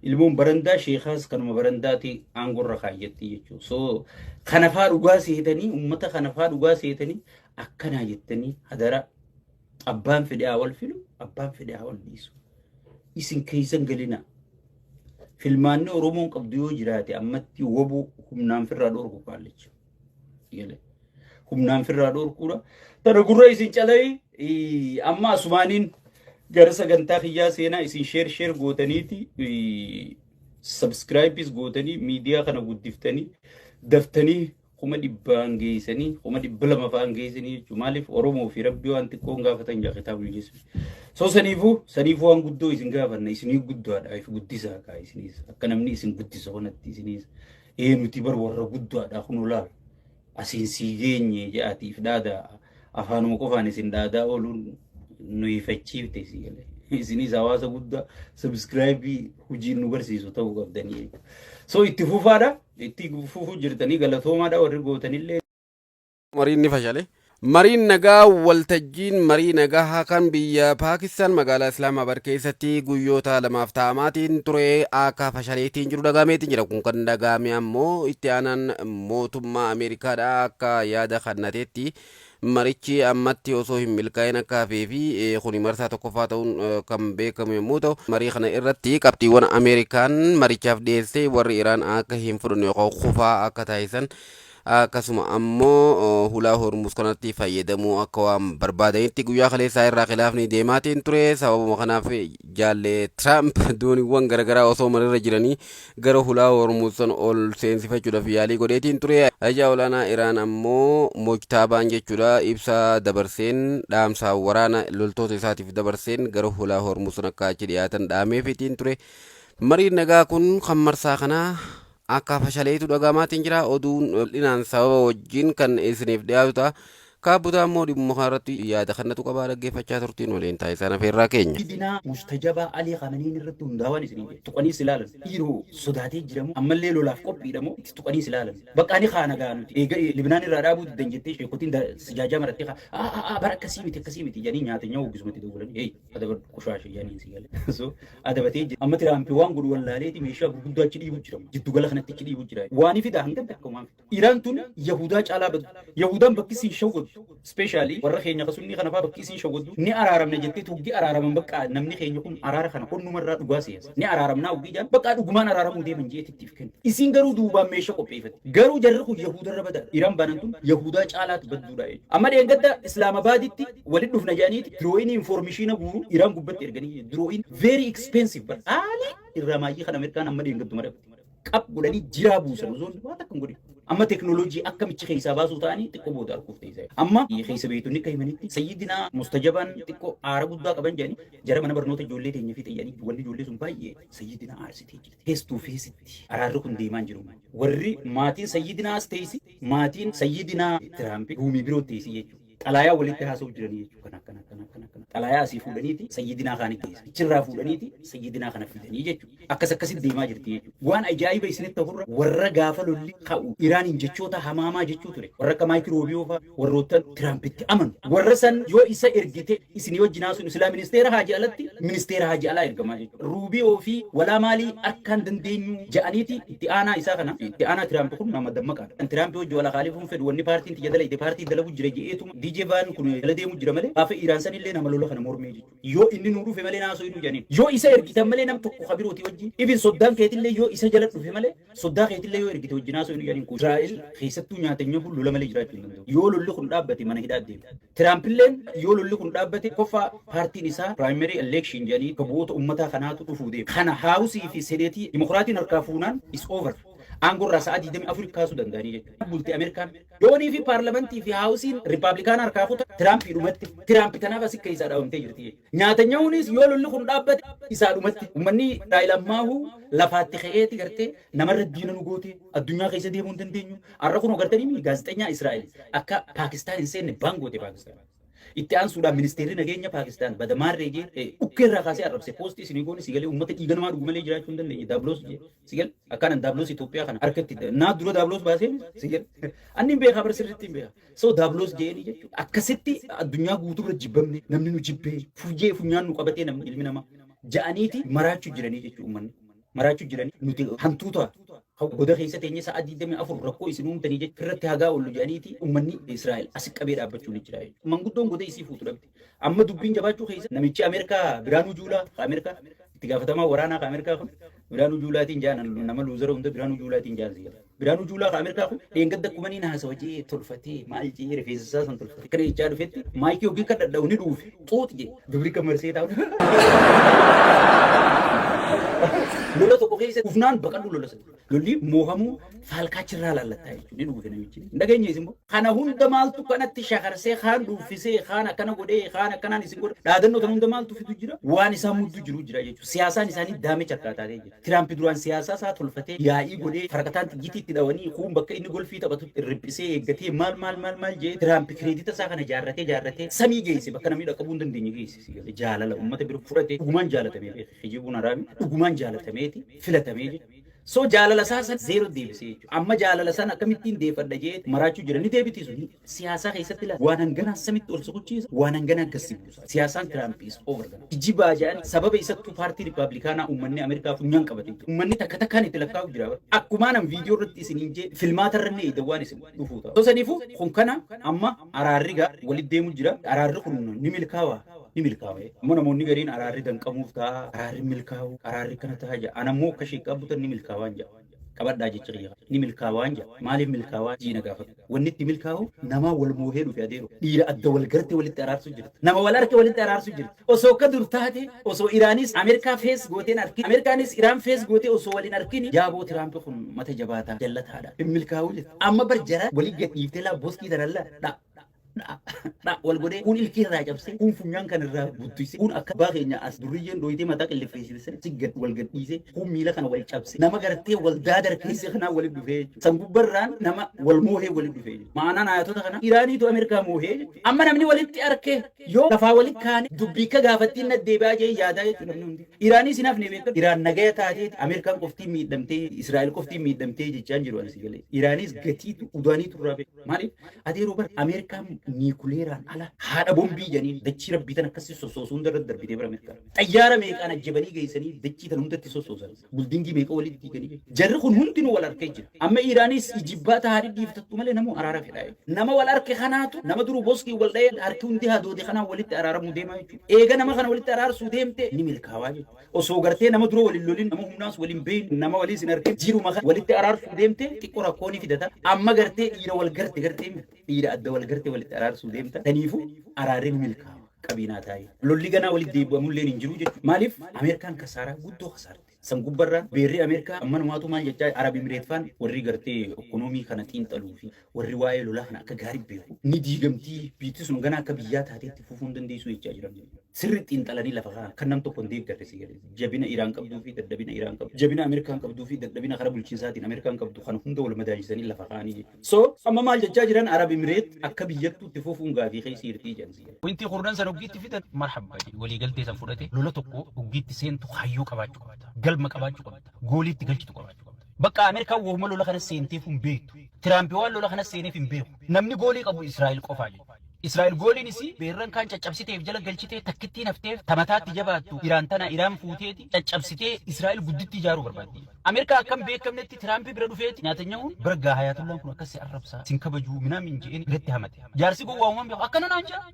ilmoon barandaa sheekaas kanuma barandaati aangorra kaayyatti jechuudha. So kanafaa dhugaa seetanii, uummata kanafaa dhugaa seetanii akkanaa jettanii, hadara abbaan fedhe haa wal filu, abbaan fedhe haa wal dhiisu. Isin keessan galina. Filmaanni Oromoon qabdu yoo jiraate ammatti wobuu humnaan firraa dhorku kaallicha. Humnaan firraa dhorkuudha. Tana gurra isin calai. Amma asumaaniin gara sagantaa kiyyaa seenaa. Isin share share gootaniiti, subscribe-is gootanii, miidiyaa kana guddiftanii, daftanii 100,000 geessanii, 200,000 fa'aan geessanii jechuudha. Maaliif Oromoo fi Rabbii waan xiqqoon gaafatan jaa kitaabni jechuudha. So saniifuu waan guddoo isin gaafanna, isinii guddaadha, if guddisaa kaa isiniis akka namni isin guddisa kanatti isiniis ee nuti bar warra guddaadha, kun olaal asiin sii geenye jedhaatiif dhaadaa, afaanuma qofaan isin dhaadaa ooluun nu ifachiifte, si galee. Isinis hawaasa guddaa subscribe hojiin nu barsiisu ta'uu qabdanii jechuudha. So itti fufaadha. Itti fufuu jirtanii, galatoomaadha warri gootanillee. Mariin ni fashale. Mariin nagaa, waltajjiin marii nagaa kan biyya Paakistaan magaalaa Islaamaabad keessatti guyyoota 2f taa'amaatiin ture akka fashaleetiin jiru dhagahameetiin jira. Kun kan dhagahame ammoo itti aanaan mootummaa Ameerikaadha akka yaada kennateetti marichi ammatti osoo hin milkaa'in akka hafee fi kuni marsaa tokkoffaa ta'uun kan beekamu yommuu ta'u, marii kana irratti qabxiiwwan Ameerikaan marichaaf dhiyeessee warri Iraan akka hin fudhanne yookaan kufaa akka taasisan, akkasuma ammoo hulaa Hormuz kanatti fayyadamuu akka waan barbaadanitti guyyaa kaleessaa irraa khilaafni deemaatiin ture. Sababuma kanaaf jaallee Tiraamp dooniiwwan garaagaraa osoo marirra jiranii gara hulaa Hormuz san ol seensifachuudhaaf yaalii godheetiin ture. Ajajaa olaanaa Iraan ammoo Mojtaabaan jechuudha ibsa dabarseen, dhaamsa waraana loltoota isaatiif dabarseen, gara hulaa Hormuz san akka achi dhiyaatan dhaameefiitiin ture. Mariin nagaa kun kan marsaa kanaa akka fashaleetu dhagahamaatiin jira. Oduun bal'inaan sababa wajjin kan isiniif dhiyaatu ta'a. Kaabbutaa immoo dhimmuma kanarratti yaada kannatu qabaa dhaggeeffachaa turtiin waliin taasisan afeerraa keenya. Sayyidinaa Mustajabaa Alii Khameneiin irratti hundaawaan isinii jedhe. Tuqanii si ilaalan. Dhiiroo sodaatee jiramoo ammallee lolaaf qophiidha moo itti tuqanii si ilaalan. Bakka ani kaana gaa nuti. Eega Libnaan irraa dhaabuu diddan jettee sheekotiin sijaajaa marattee kaa aa aa bara akkasii miti akkasii miti jedhanii nyaata nyaa'u gisumatti dawwalanii hey adabadhu qushaasha jedhanii si gale. So adabatee jira. Amma Tiraampi waan godhu wallaaleeti meeshaa gurguddaa achi dhiibu jira. Jiddugala kanatti achi dhiibu jira. Waan fida hanga takka waan fida. Iraan tun Yahudaa caalaa baddu. Yahudaan bakki isiin shawwaddu. Especially warra keenya kasunnii kana fa'aa bakki isiin shawwaddu ni araaramna jettee hoggii araaraman bakka namni keenya kun araara kana onnumarraa dhugaa siyaasa. Ni araaramnaa hoggii jaan bakka dhugumaan araaramuu deeman jeetitti if kennu. Isiin garuu duubaan meeshaa qopheeffatti. Garuu jarri kun Yahudarra bada. Iraan banan tun Yahudaa caalaatu badduudha jechuudha. Amma dheengadda Islaamabaaditti walitti dhufna jedhaniiti drone information guuru Iraan gubbatti erganii drone very expensive bar qaalii irraa maayyii kan Ameerikaan amma dheengadduma dhabde. Qab godhanii jiraa buusan osoo waan takka hin godhin. Amma teknooloojii akkamichi keessaa baasuu ta'anii xiqqoo booda arguuf ta'e. Amma keessa beektonni akka himanitti sayyidinaa mustajabaan xiqqoo aara guddaa qaban jedhanii jara mana barnoota ijoollee teenya fi xayyanii wanni ijoollee sun baay'ee sayyidinaa aarsitee jirti. Face to faceitti araarri kun deemaa jiru. Warri maatiin sayyidinaas teessi maatiin sayyidinaa Tiraampi ruumii biroo teessi jechuudha. Xalaayaa walitti haasa'u jiranii jechuudha. Kana akkana akkana akkana akkana. Xalaayaa asii fuudhaniiti sayyidinaa kaanitti geessan. Achirraa fuudhaniiti sayyidinaa kana fidanii jechuudha. Akkas akkasitti deemaa jirti jechuudha. Waan ajaa'iba isinitti ta'urra warra gaafa lolli ka'u Iraaniin jechoota hamaamaa jechuu ture. Warra akka Maayikil Roobiyoo fa'a warroota Tiraampitti amanu. Warra san yoo isa ergite isinii wajjin haasa'u silaa ministeera haaji alatti ministeera haaji alaa ergamaa jechuudha. Ruubiyoo fi walaa maalii akka hin dandeenyu ja'aniiti itti aanaa isaa kana itti aanaa Tiraamp kun nama dammaqaadha. Tiraamp hojii wala kaalifuun fedhu wanni paartiin tiyya dalayte paartii dalagu jira je'eetuma DJ Van kun jala deemu jira malee gaafa Iraan sanillee nama lola kana mormee jechuudha. Yoo inni nuu dhufe malee naasoo hidhuu jedhaniin. Yoo isa ergitan malee nam tokko kabirooti wajjin. Ibin soddaan keetillee yoo isa jala dhufe malee soddaa keetillee yoo ergite wajjin naasoo hidhuu jedhaniin kun. Israa'el keessattuu nyaatanya kun lola malee jiraachuu hin danda'u. Yoo lolli kun dhaabbate mana hidhaa deema. Tiraampilleen yoo lolli kun dhaabbate koffaa paartiin isaa primary election jedhanii bu'oota uummataa kanaatu dhufuu deema. Kana Houseii fi Seneteii Dimokiraatiin harkaa fuunaan is over. Aangoo irraa sa'a 24 kaasuu danda'anii jechuudha. Bulti Ameerikaan yoonii fi paarlamentii fi Houseiin Riippaabilikaana harkaa kuta Tiraampii dhumatti. Tiraampi tanaaf asii keessaa dhaabamtee jirti jechuudha. Nyaatanya'uunis yoo lolli kun dhaabbate isaa dhumatti. Uummanni Israa'el ammaahuu lafaatti ka'eeti gartee namarra diina nu goote addunyaa keessa deemuu hin dandeenyu. Har'a kun agartanii gaazexeenyaa Israa'el akka Paakistaan hin seenne ban goote Paakistaan. Itti aansuudhaan ministeerri nageenya Paakistaan badamaarree jee dhukkeerraa kaasee arrabse poostii isinii goone sigalee uummata dhiiga namaa dhugu malee jiraachuu hin dandeenye daabloos jee sigal akkanan daabloos Itoophiyaa kana harkatti naa dura daabloos baasee sigal anni hin beekaa bara sirriitti hin beekaa so daabloos jeeni jechuudha akkasitti addunyaa guutuu bira jibbamne namni nu jibbee funyee funyaan nu qabatee namni ilmi namaa ja'aniiti maraachuu jiranii jechuudha uummanni maraachuu jiranii nuti hantuuta goda keessa teenye sa'a 24 rakkoo isin uumtanii jechuudha irratti hagaa oollu jedhaniiti uummanni Israa'el asi qabee dhaabbachuu ni jira jechuudha. Manguddoon goda isii fuutu dhabde. Amma dubbiin jabaachuu keessa namichi Ameerikaa Biraanuu Juulaa Ameerikaa itti gaafatamaa waraanaa Ameerikaa kun Biraanuu Juulaatiin jaan nama loser hunda Biraanuu Juulaatiin jaan siya. Biraanuu Juulaa Ameerikaa kun dheengadda kumanii haasawa jee tolfatee maal jee rifeensa isaa san tolfatee kana jechaa dhufetti maayikii hogii kan dhadha'u ni dhuufe xuux jee dubri kan marsee taa'u. Lola tokko keessa dhufnaan baqadhu lola sana. Lolli moohamuu faalkaachirraa laallattaa jechuudha. Ni dhufe namichi. Hin dhageenye isin kana hunda maaltu kanatti shakarsee kaan dhuuffisee kaan akkana godhee kaan akkanaan isin godhe dhaadannoo tan hunda maaltu fidu jira waan isaan muddu jiru jira jechuudha. Siyaasaan isaanii daamicha akkaataatee jira. Tiraampi duraan siyaasaa isaa tolfatee yaa'ii godhee faraqataan xiyyitii itti dhawanii kuun bakka inni golfii taphatu riphisee eeggatee maal maal maal maal jee Tiraampi credita isaa kana jaarratee jaarratee samii geesse bakka namni dhaqqabuu hin dandeenye geesse. Jaalala uummata bira fudhatee dhugumaan jaalatamee kijibuun haraami dhugumaan jaalatameeti filatamee jechuudha. So jaalala isaa san zero deebisee jechuudha. Amma jaalala san akkamittiin deeffadha jee maraachuu jira ni deebitisu. Siyaasaa keessatti ilaala. Waan hanganaa samitti ol sokochiisa waan hanganaa gasi buusa. Siyaasaan Tiraamp is over gana. Kijibaa jedhan sababa isattuu paartii Riippaabilikaanaa uummanni Ameerikaa funyaan qabate. Uummanni takka takkaan itti lakkaa'u jira. Akkumaa nam viidiyoo irratti isiniin jee filmaata irra inni waan isin dhufuu ta'a. So saniifuu kun kana amma araarri gaa walitti deemu jira. Araarri kun ni milkaawaa. Ni milkaawa. Ammoo namoonni gariin araarri danqamuuf ta'a, araarri milkaa'u, araarri kana ta'a jedha. Ana immoo akka sheekkaa butan ni milkaawaan jedha. Qabadhaa jecha kiyya. Ni milkaawaan jedha. Maaliif milkaawaa jiina gaafatu. Wanni itti milkaa'u nama wal moohee dhufe adeeru. Dhiira adda wal garte walitti araarsu jirti. Nama wal arke walitti araarsu jirti. Osoo akka dur taate osoo Iraanis Ameerikaa face gooteen arkin Ameerikaanis Iraan face gootee osoo waliin arkin yaaboo Tiraampi kun mata jabaataa jallataadha. Hin milkaa'u jirti. Amma bar jara walii gad dhiiftee laa boskii tanalla dha. Dha wal godhee, kun ilkii irraa cabsee, kun funyaan kan irraa buttise, kun akka abbaa keenya as durriyyeen dooyitee mataa qilleffeessite si gad wal gad dhiise, kun miila kana wal cabse, nama gartee wal daadara keessa kanaa walitti dhufee jechuudha. San gubbarraan nama wal moohee walitti dhufee jechuudha. Maanaan ayatota kana Iraaniitu Ameerikaa moohee jechuudha. Amma namni walitti arkee yoo lafaa walitti kaane dubbii akka gaafattiin na deebi'aa jee yaadaa jechuudha namni hundi. Iraanii sin hafne beektan. Iraan nagaya taateeti Ameerikaan qoftiin miidhamtee, Israa'el qoftiin miidhamtee jechaan jiru ani si galee. Iraanis gatiitu udaaniitu irraa beeku. Maaliif? Adeeroo bara Ameerikaan niikuleeraan ala haadha bombii jedhanii dachii rabbii tan akkasii sossoosuu hunda irratti darbitee bara Ameerikaan. Xayyaara meeqaan ajjabanii geessanii dachii tan hundatti sossoosan. Buldingii meeqa walitti diiganii jechuudha. Jarri kun hundinuu wal harkee jira. Amma Iraanis ijibbaata haadhi dhiiftattu malee namuu araara fedhaa jechuudha. Nama wal harke kanaatu nama duruu boskii wal dha'ee harki hundi hadoode kanaan walitti araaramuu deemaa jechuudha. Eega nama kana walitti araarsuu deemte ni milkaawaa jechuudha. Osoo gartee nama dura waliin lolin, nama humnaas waliin beeyne, nama waliin sin argin jiruma kana walitti araarsuu deemte xiqqoo rakkoo ni fidata. Amma gartee dhiira wal garte, gartee dhiira adda wal garte walitti araarsuu deemta. Saniifuu araarri ni milkaawa. Qabiinaa taa'ee. Lolli ganaa walitti deebi'amulleen hin jiru jechuudha. Maaliif? Ameerikaan kasaaraa guddoo kasaarte. San gubbarraan beerri Ameerikaa ammanumaatu maal jechaa, Arab Emireet faan warri gartee ekonoomii kana xiinxaluu fi warri waa'ee lolaa kana akka gaarii beeku ni diigamtii, biitti sun ganaa akka biyyaa taateetti fufuu hin dandeessu jechaa jiran. Sirri xiinxalanii lafa kaan kan nam tokko hin deeggarre si galee. Jabina Iraan qabduu fi dadhabina Iraan qabdu. Jabina Ameerikaan qabduu fi dadhabina karaa bulchiinsaatiin Ameerikaan qabdu kan hunda wal madaalchisanii lafa kaa'anii jechuudha. So amma maal jechaa jiran, Arab Emireet akka biyyattuu itti fufuun gaafii keessa jirtii jedhan si galee. Wanti kurnan san hoggiitti fidan marhabba jedhe, waliigaltee san fudhate. Lola tokko hoggiitti seentu kaayyoo qabaachuu qabda. Galma qabaachuu qabda. Gooliitti galchitu qabaachuu qabda. Bakka Ameerikaan wooma lola kana seenteef hin beektu. Tiraampi waan lola kana seeneef hin beeku. Namni goolii qabu Israa'el qofaa jechuudha. Israa'el gooliin isii beerran kaan caccabsiteef jala galchitee takkittiin hafteef tamataatti jabaattu Iraan tana Iraan fuuteeti caccabsitee Israa'el gudditti ijaaruu barbaaddi. Ameerikaa akkam beekamnetti Tiraampi bira dhufeeti Nyaatanya'uun bira gaa Hayaatullaan kun akkas si arrabsaa sin kabajuu minaamin je'een biratti hamate. Jaarsi gowwaa uumaan beeku akkana naan jaa.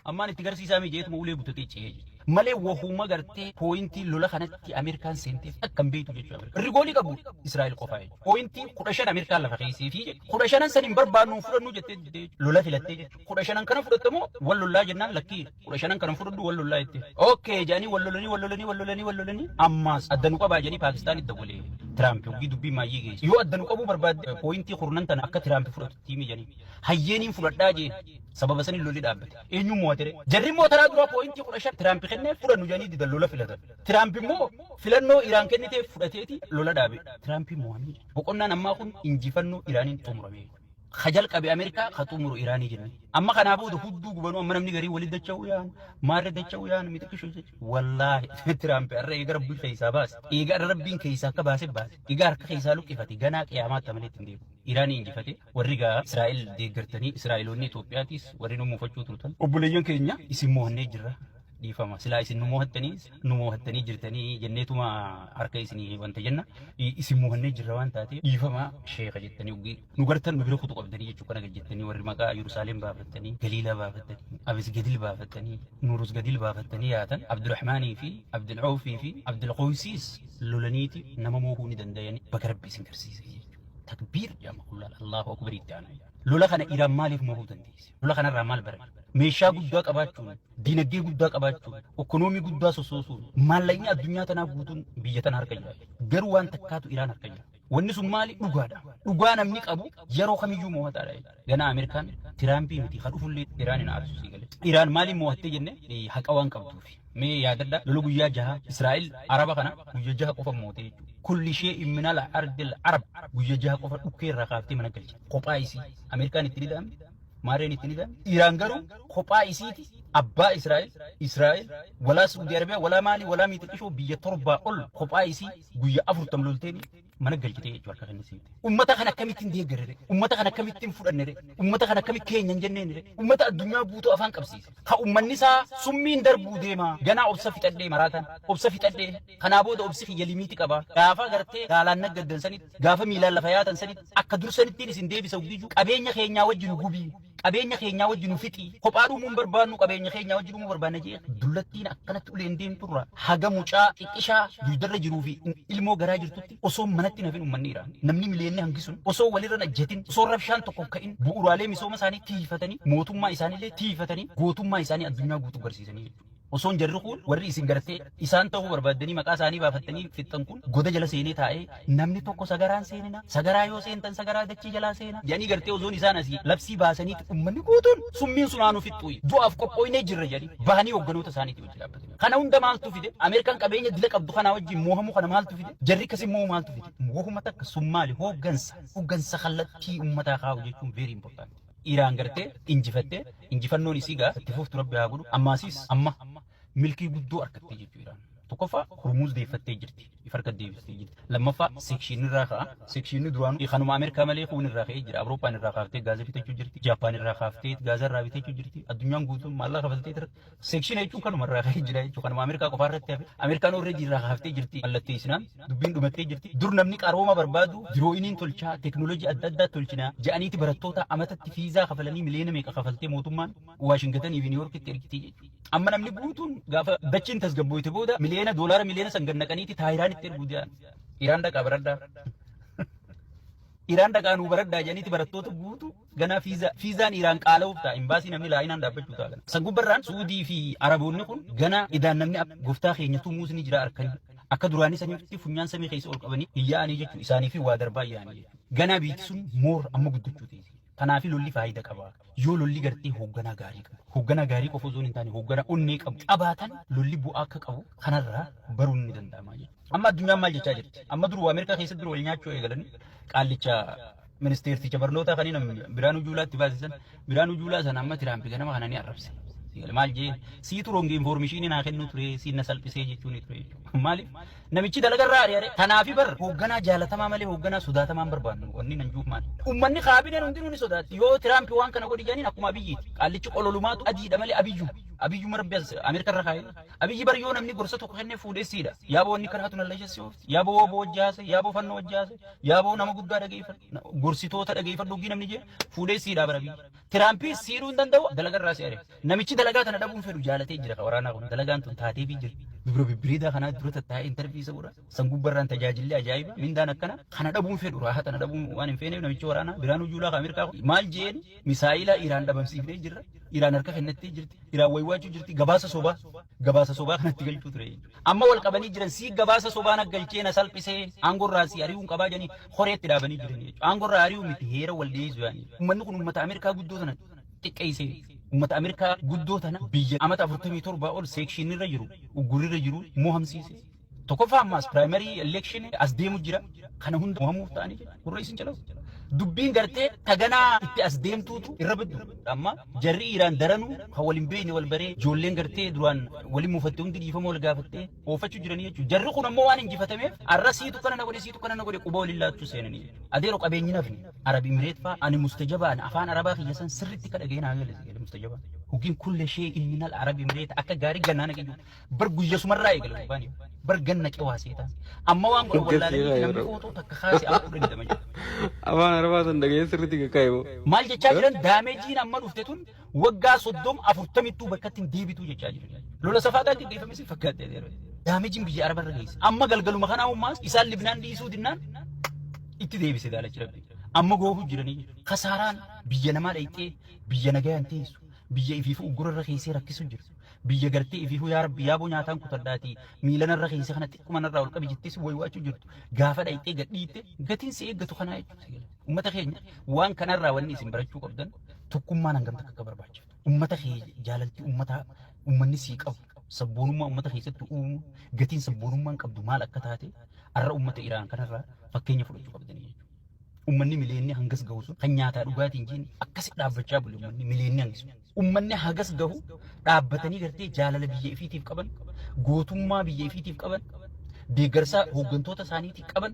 Ammaan itti garsiisaa mi jeetuma ulee butatee ce'ee jechuudha. Malee wahuma gartee pooyintii lola kanatti Ameerikaan seenteef akka hin beektu jechuudha. Warri goolii qabu Israa'el qofaa jechuudha. Pooyintii 15 Ameerikaan lafa keessee fi 15n san hin barbaannu, hin fudhannu jettee didee jechuudha. Lola filattee jechuudha. 15n kana fudhattamoo wal lollaa jennaan, lakkii, 15n kana fudhadhu, wal lollaa jettee. Okay jedhanii wal lolanii, wal lolanii, wal lolanii, wal lolanii, ammaas adda nu qabaa jedhanii Paakistaanitti dawwalee Tiraamp hoggii dubbii maayyii geesse. Yoo adda nu qabuu barbaadde pooyintii kurnan tana akka Tiraamp fudhatu tiimii jedhanii. Hayyeeniin fudhadhaa jeen. Sababa saniin lolli dhaabbate. Eenyuun mo'ate ree? Jarri immoo taraa duraa pooyintii 15 Tiraamp kenneef fudhannu jedhanii didan, lola filatan. Tiraamp immoo filannoo Iraan kenniteef fudhateeti lola dhaabe. Tiraampiin mo'amee. Boqonnaan ammaa kun injifannoo Iraaniin xumurame. Ka jalqabe Ameerikaa, ka xumuru Iraanii jenne. Amma kanaa booda hudduu gubanuu amma namni garii walitti dacha'uu yaan maarree dacha'uu yaan mixiqishuu jechuudha. Wallaahi Tiraamp har'a eega rabbiin keessaa baase. Eega har'a rabbiin keessaa akka baase baase. Eega harka keessaa luqqifate ganaa qiyaamaatti malee ittiin deebi'u. Iraanii injifate. Warri gaa Israa'el deeggartanii, Israa'eloonni Itoophiyaatis warri nu muufachuu turtan, obboleeyyan keenya, isin mo'annee jirra, dhiifama. Silaa isin nu mo'attanii, nu mo'attanii jirtanii jenneetuma harka isinii wanta jenna, isin mo'annee jirra waan taateef dhiifama sheeka jettanii oggii nu gartan nu bira kutu qabdanii jechuu kana gad jettanii, warri maqaa Yerusaalem baafattanii, Galiilaa baafattanii, Abis Gadil baafattanii, Nuurus Gadil baafattanii yaatan, Abdurrahmaanii fi Abdul'oofii fi Abdulqoysiis lolaniiti nama moohuu ni danda'anii, baga rabbi isin garsiise jechuudha. Takbiir jedhama kullaal Allahu akbar itti aanaa. Lola kana Iraan maaliif mo'uu dandeesse? Lola kanarraa maal baran? Meeshaa guddaa qabaachuun, dinagdee guddaa qabaachuun, ekonoomii guddaa sossoosuun, maallaqni addunyaa tanaa guutuun biyya tana harka jira. Garuu waan takkaatu Iraan harka jira. Wanni sun maali? Dhugaadha. Dhugaa namni qabu yeroo kamiyyuu mo'ataadha jechuudha. Ganaa Ameerikaan Tiraampii miti kan dhufullee Iraan hin aarsu sii galee. Iraan maaliin mo'attee jenne, haqa waan qabduufi. Mee yaadadha, lola guyyaa 6 Israa'el Araba kana guyya 6 qofa mootee jechuudha. Kulli ishee minal ardil Arab guyya 6 qofa dhukkee irraa kaaftee mana galchite. Kophaa isii Ameerikaan itti ni da'amte, maarreen itti ni da'amte. Iraan garuu kophaa isiiti abbaa Israa'el, Israa'el walaa Saudi Arabiyaa walaa maalii walaa miixixishoo biyya torbaa ol kophaa isii guyya 40 lolteeni mana galchitee jechuudha, harka kennisiifte. Ummata kana akkamittiin deeggarre? Ummata kana akkamittiin fudhanne? Ummata kana akkamitti keenya hin jenneen? Ummata addunyaa guutuu afaan qabsiise. Ka ummanni isaa summiin darbuu deema. Ganaa obsa fixadhee maraatan. Obsa fixadhee. Kanaa booda obsi kiyya limiiti qaba. Gaafa gartee gaalaan naggaddan sanitti, gaafa miilaan lafa yaatan sanitti, akka dur sanittiin isin deebisa guyyuu qabeenya keenyaa wajjin gubii. Qabeenya keenyaa wajjin nu fixi. Kophaa dhumuu hin barbaannu, qabeenya keenyaa wajjin dhumuu barbaanna jee dullattiin akkanatti uleen deemturra haga mucaa xiqqishaa dugdarra jiruu fi ilmoo garaa jirtutti osoo manatti nafin uummanni Iraan namni miliyoonni hangi sun osoo walirra hin ajjatin, osoo rabshaan tokko hin ka'in, bu'uuraalee misooma isaanii tiifatanii, mootummaa isaaniillee tiifatanii, gootummaa isaanii addunyaa guutuu garsiisanii jechuudha. Osoon jarri kun warri isin gartee isaan ta'uu barbaaddanii maqaa isaanii baafattanii fixxan kun goda jala seenee taa'ee, namni tokko sagaraan seenina, sagaraa yoo seentan sagaraa dachii jalaa seena jedhanii gartee osoon isaan asii labsii baasaniiti, ummanni guutuun summiin sunaanuu fixxuu du'aaf qophooynee jirra jedhanii bahanii hogganoota isaaniitii wajji dhaabbatanii. Kana hunda maaltu fide? Ameerikaan qabeenya dila qabdu kanaa wajjin moohamuu kana maaltu fide? Jarri akkasii moo'uu maaltu fide? Wahuma takka sun maali? Hooggansa. Hooggansa kallattii uummataa kaa'u jechuun very important. Iraan gartee injifattee, injifannoon isii gaa itti fuftu Rabbi haa godhu. Ammaasiis amma milkii guddoo argattee jechuu Iraan. Tokkoffaa, Hormuuz deeffattee jirti. If harka deebistee jirti. Lammaffaa, sanction irraa ka'a. Sanction duraanuu kanuma Ameerikaa malee kuun irraa ka'ee jira. Awurooppaan irraa kaaftee gaaza bitachuu jirti. Jaappaan irraa kaaftee gaaza irraa bitachuu jirti. Addunyaan guutuun maallaqa kafaltee jira. Sanction jechuun kanuma irraa ka'ee jira jechuudha. Kanuma Ameerikaa qofaa irratti hafe. Ameerikaan already irraa kaaftee jirti. Mallattee isinaan dubbiin dhumattee jirti. Dur namni qarooma barbaadu drone tolchaa, teekinooloojii adda addaa tolchinaa jedhaniiti barattoota amatatti fiizaa kafalanii miliyoona meeqa kafaltee mootummaan Waashingtanii fi Niiyorkitti ergitee jechuudha. Amma namni guutuun gaafa dachiin tasgabbooyte booda miliyoona doolaara miliyoona san gannaqaniiti Taayiraanitti erguu jedhan. Iraan dhaqaa baradhaa. Iraan dhaqaa nuu baradhaa jedhaniiti barattoota guutuu ganaa fiizaa fiizaan Iraan qaala'uuf ta'a, imbaasii namni laayinaan dhaabbachuu ta'a. San gubbarraan Suudii fi Araboonni kun ganaa idaan namni gooftaa keenya tumuus ni jira harkanii. Akka duraanii sanitti funyaan samii keessa ol qabanii hin yaa'anii jechuudha. Isaanii fi waa darbaa yaa'anii jechuudha. Ganaa biyyi sun moor amma guddachuu ta'e. Kanaaf lolli faayidaa qaba. Yoo lolli gartee hoogganaa gaarii qabu. Hoogganaa gaarii qofa osoo hin taane hoogganaa onnee qabu qabaatan, lolli bu'aa akka qabu kanarraa baruun ni danda'ama jechuudha. Amma addunyaan maal jechaa jirti? Amma dur Ameerikaa keessatti dur wal nyaachuu eegalanii qaallicha ministeerticha barnootaa kan inni Biraanuu Juulaatti baasisan, Biraanuu Juulaa sana amma Tiraampi ganama kana ni arrabse. Maal jee? Siitu wrong information naa kennu ture, siin na salphisee jechuun ture jechuudha. Maaliif namichi dalagarraa ari'are? Kanaafi bar hoogganaa jaalatamaa malee hoogganaa sodaatamaa hin barbaannu. Wanni nan juuf maal? Uummanni kaabineen hundinuu ni sodaatti. Yoo Tiraampi waan kana godhi jedhaniin akkuma Abiyyiiti. Qaallichi qololumaatu adiidha malee Abiyyu. Abiyyuma Rabbi as Ameerikaa irra kaa'ee. Abiyyi bar yoo namni gorsa tokko kennee fuudhee siidha. Yaaboo wanni kanaatu na lashassi oofti. Yaaboo obbo wajjaase, yaaboo fannoo wajjaase, yaaboo nama guddaa dhageeffadhu, gorsitoota dhageeffadhu hoggii namni jee fuudhee siidha bara Abiyyi. Tiraampiis siidhuu hin danda'u, dalagarraa si ari'a. Namichi dalagaa tana dhabuun fedhu jaalatee jira waraanaa kun, dalagaan tun taateefii jira. Dubra bibbireedaa kanaa dura tattaa'ee interview isa godha. San gubbarraan tajaajilli ajaa'iba mindaan akkana kana dhabuun fedhu, raahaa tana dhabuun waan hin feeneef namichi waraanaa Biraanuu Juulaa kan Ameerikaa kun maal jeen? Misaayila Iraan dhabamsiifnee jirra. Iraan harka kennattee jirti. Iraan waywaachuu jirti. Gabaasa sobaa, gabaasa sobaa kanatti galchuu ture jechuudha. Amma wal qabanii jiran, sii gabaasa sobaa na galchee na salphisee aangorraa si ari'uun qabaa jedhanii horeetti dhaabanii jiran jechuudha. Aangorraa ari'uu miti, heera wal dhiyeessu yaani. Uummanni kun uummata Ameerikaa guddoo tana xiqqeessee, uummata Ameerikaa guddoo tana biyya amata 47 ol sanction irra jiru, uggurrirra jiru mohamsiise. Tokkoffaa, ammaas primary election as deemu jira. Kana hunda mohamuuf ta'anii gurra isin calawu. Dubbiin gartee taganaa itti as deemtuutu irra baddu. Amma jarri Iraan daranuu kan wal hin beekne wal baree, ijoolleen gartee duraan waliin muufatte hundi dhiifama wal gaafattee oofachuu jiranii jechuudha. Jarri kun ammoo waan injifatameef arra siitu kana na godhe, siitu kana na godhe, quba waliin laachuu seenanii jechuudha. Adeero qabeenyi nafni Arab Imireet fa'aa ani mustajabaan afaan Arabaa kiyya san sirriitti ka dhaga'ee naa gale mustajabaan. Hogiin kulle shee inni Arab Imireet akka gaarii gannaa na bar guyya sumarraa eegale gurbaan bar ganna qewaa seetaan amma waan godhu wallaalanii namni footoo takka kaase amma 12 jedha. Afaan Arabaa san dhaga'ee sirriitti kakkaa'e moo? Maal jechaa jiran? Damage iin amma dhufte tun waggaa 30 40ttuu bakkatti hin deebituu jechaa jiran. Lola safaadhaan gaggeeffame si fakkaate yeroo. Damage iin biyya Araba irra geesse. Amma galgaluma kanaa ummaas isaan Libnaan dhiisuu dinnaan itti deebise daalachi Rabbi. Amma goofu jiranii kasaaraan biyya namaa dhayxee biyya nagayaan teessu, biyya ifiifu uggura irra keessee rakkisu jiru. Biyya gartee ifiifuu yaa Rabbi yaaboo nyaataan kutadhaatii miilanarra irra keessa kana xiqquma narraa ol qabi jettee si waywaachuu jirtu gaafa dhayxee gadhiitte gatiin si eeggatu kanaa jechuudha. Uummata keenya, waan kanarraa wanni isin barachuu qabdan tokkummaan hangam takka akka barbaachiftu. Uummata kee jaalalti uummataa uummanni sii qabu, sabboonummaa uummata keessatti uumu, gatiin sabboonummaan qabdu maal akka taate har'a uummata Iraan kanarraa fakkeenya fudhachuu qabdanii jechuudha. Uummanni miliyeenni hangas gahu sun kan nyaataa dhugaatiin jiin akkasi dhaabbachaa bule, uummanni miliyeenni hangas uummanni hagas gahu dhaabbatanii gartee jaalala biyya ifiitiif qaban, gootummaa biyya ifiitiif qaban, deeggarsa hooggantoota isaaniitiif qaban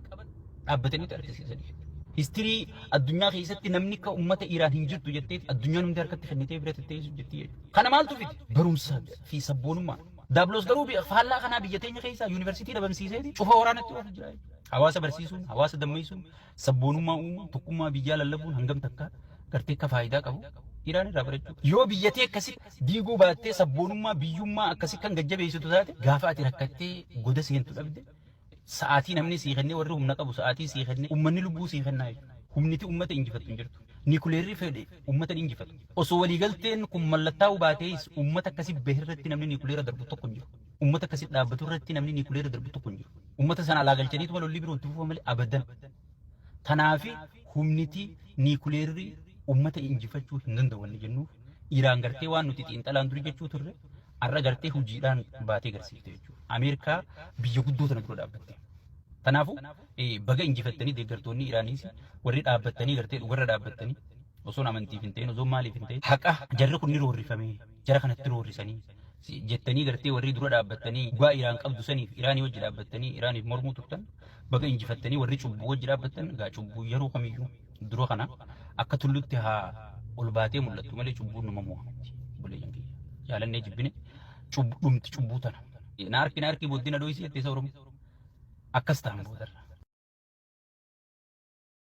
dhaabbatanii argisiisanii. History addunyaa keessatti namni akka uummata Iraan hin jirtu jettee addunyaan hundi harkatti kennitee bira teessee jirti jechuudha. Kana maaltu fide? Barumsa fi sabboonummaa. Daabloos garuu faallaa kanaa biyya teenya keessaa yuunivarsiitii dhabamsiiseeti cufa waraanatti oofu jira jechuudha. Hawaasa barsiisuun, hawaasa dammeessuun, sabboonummaa uumuun, tokkummaa biyyaa lallabuun hangam takka gartee akka faayidaa qabu Iraan irraa barachuu. Yoo biyyatee akkasi diiguu baattee sabboonummaa biyyummaa akkasi kan gajjabeessitu taate, gaafa ati rakkattee goda seentu dhabde, sa'aatii namni sii kennee, warri humna qabu sa'aatii sii kennee, uummanni lubbuu sii kennaa jechuudha. Humniti uummata injifattu hin jirtu. Nikuleerri fedhe uummata ni injifatu. Osoo waliigalteen kun mallattaa'uu baatees uummata akkasii bahe irratti namni nikuleera darbu tokko hin jiru. Uummata akkasii dhaabbatu irratti namni nikuleera darbu tokko hin jiru. Uummata sana alaa galchaniituma lolli biroo itti fufa malee abadan. Tanaafi humniti nikuleerri uummata injifachuu hin danda'u wanni jennuuf Iraan gartee waan nuti xiinxalaan durii jechuu turre har'a gartee hojiidhaan baatee garsiifte jechuudha. Ameerikaa biyya guddoo tana dura dhaabbatte. Kanaafuu baga injifattanii deeggartoonni Iraaniis warri dhaabbattanii gartee dhugarra dhaabbattanii osoon amantiif hin ta'in osoo maaliif hin ta'in haqa jarri kun ni roorrifame jara kanatti roorrisanii jettanii gartee warri dura dhaabbattanii dhugaa Iraan qabdu saniif Iraanii wajji dhaabbattanii Iraaniif mormuu turtan baga injifattanii. Warri cubbuu wajji dhaabbattan egaa cubbuu yeroo kamiyyuu dura kana akka tullutti haa ol baatee mul'attu malee cubbuun numa mo'amti. Obboleeyyan kiyya, jaalannee jibbine dhumti cubbuu tana. Na harki na harki booddina dho'isii jettee isa Oromoo akkas ta'an boodarra.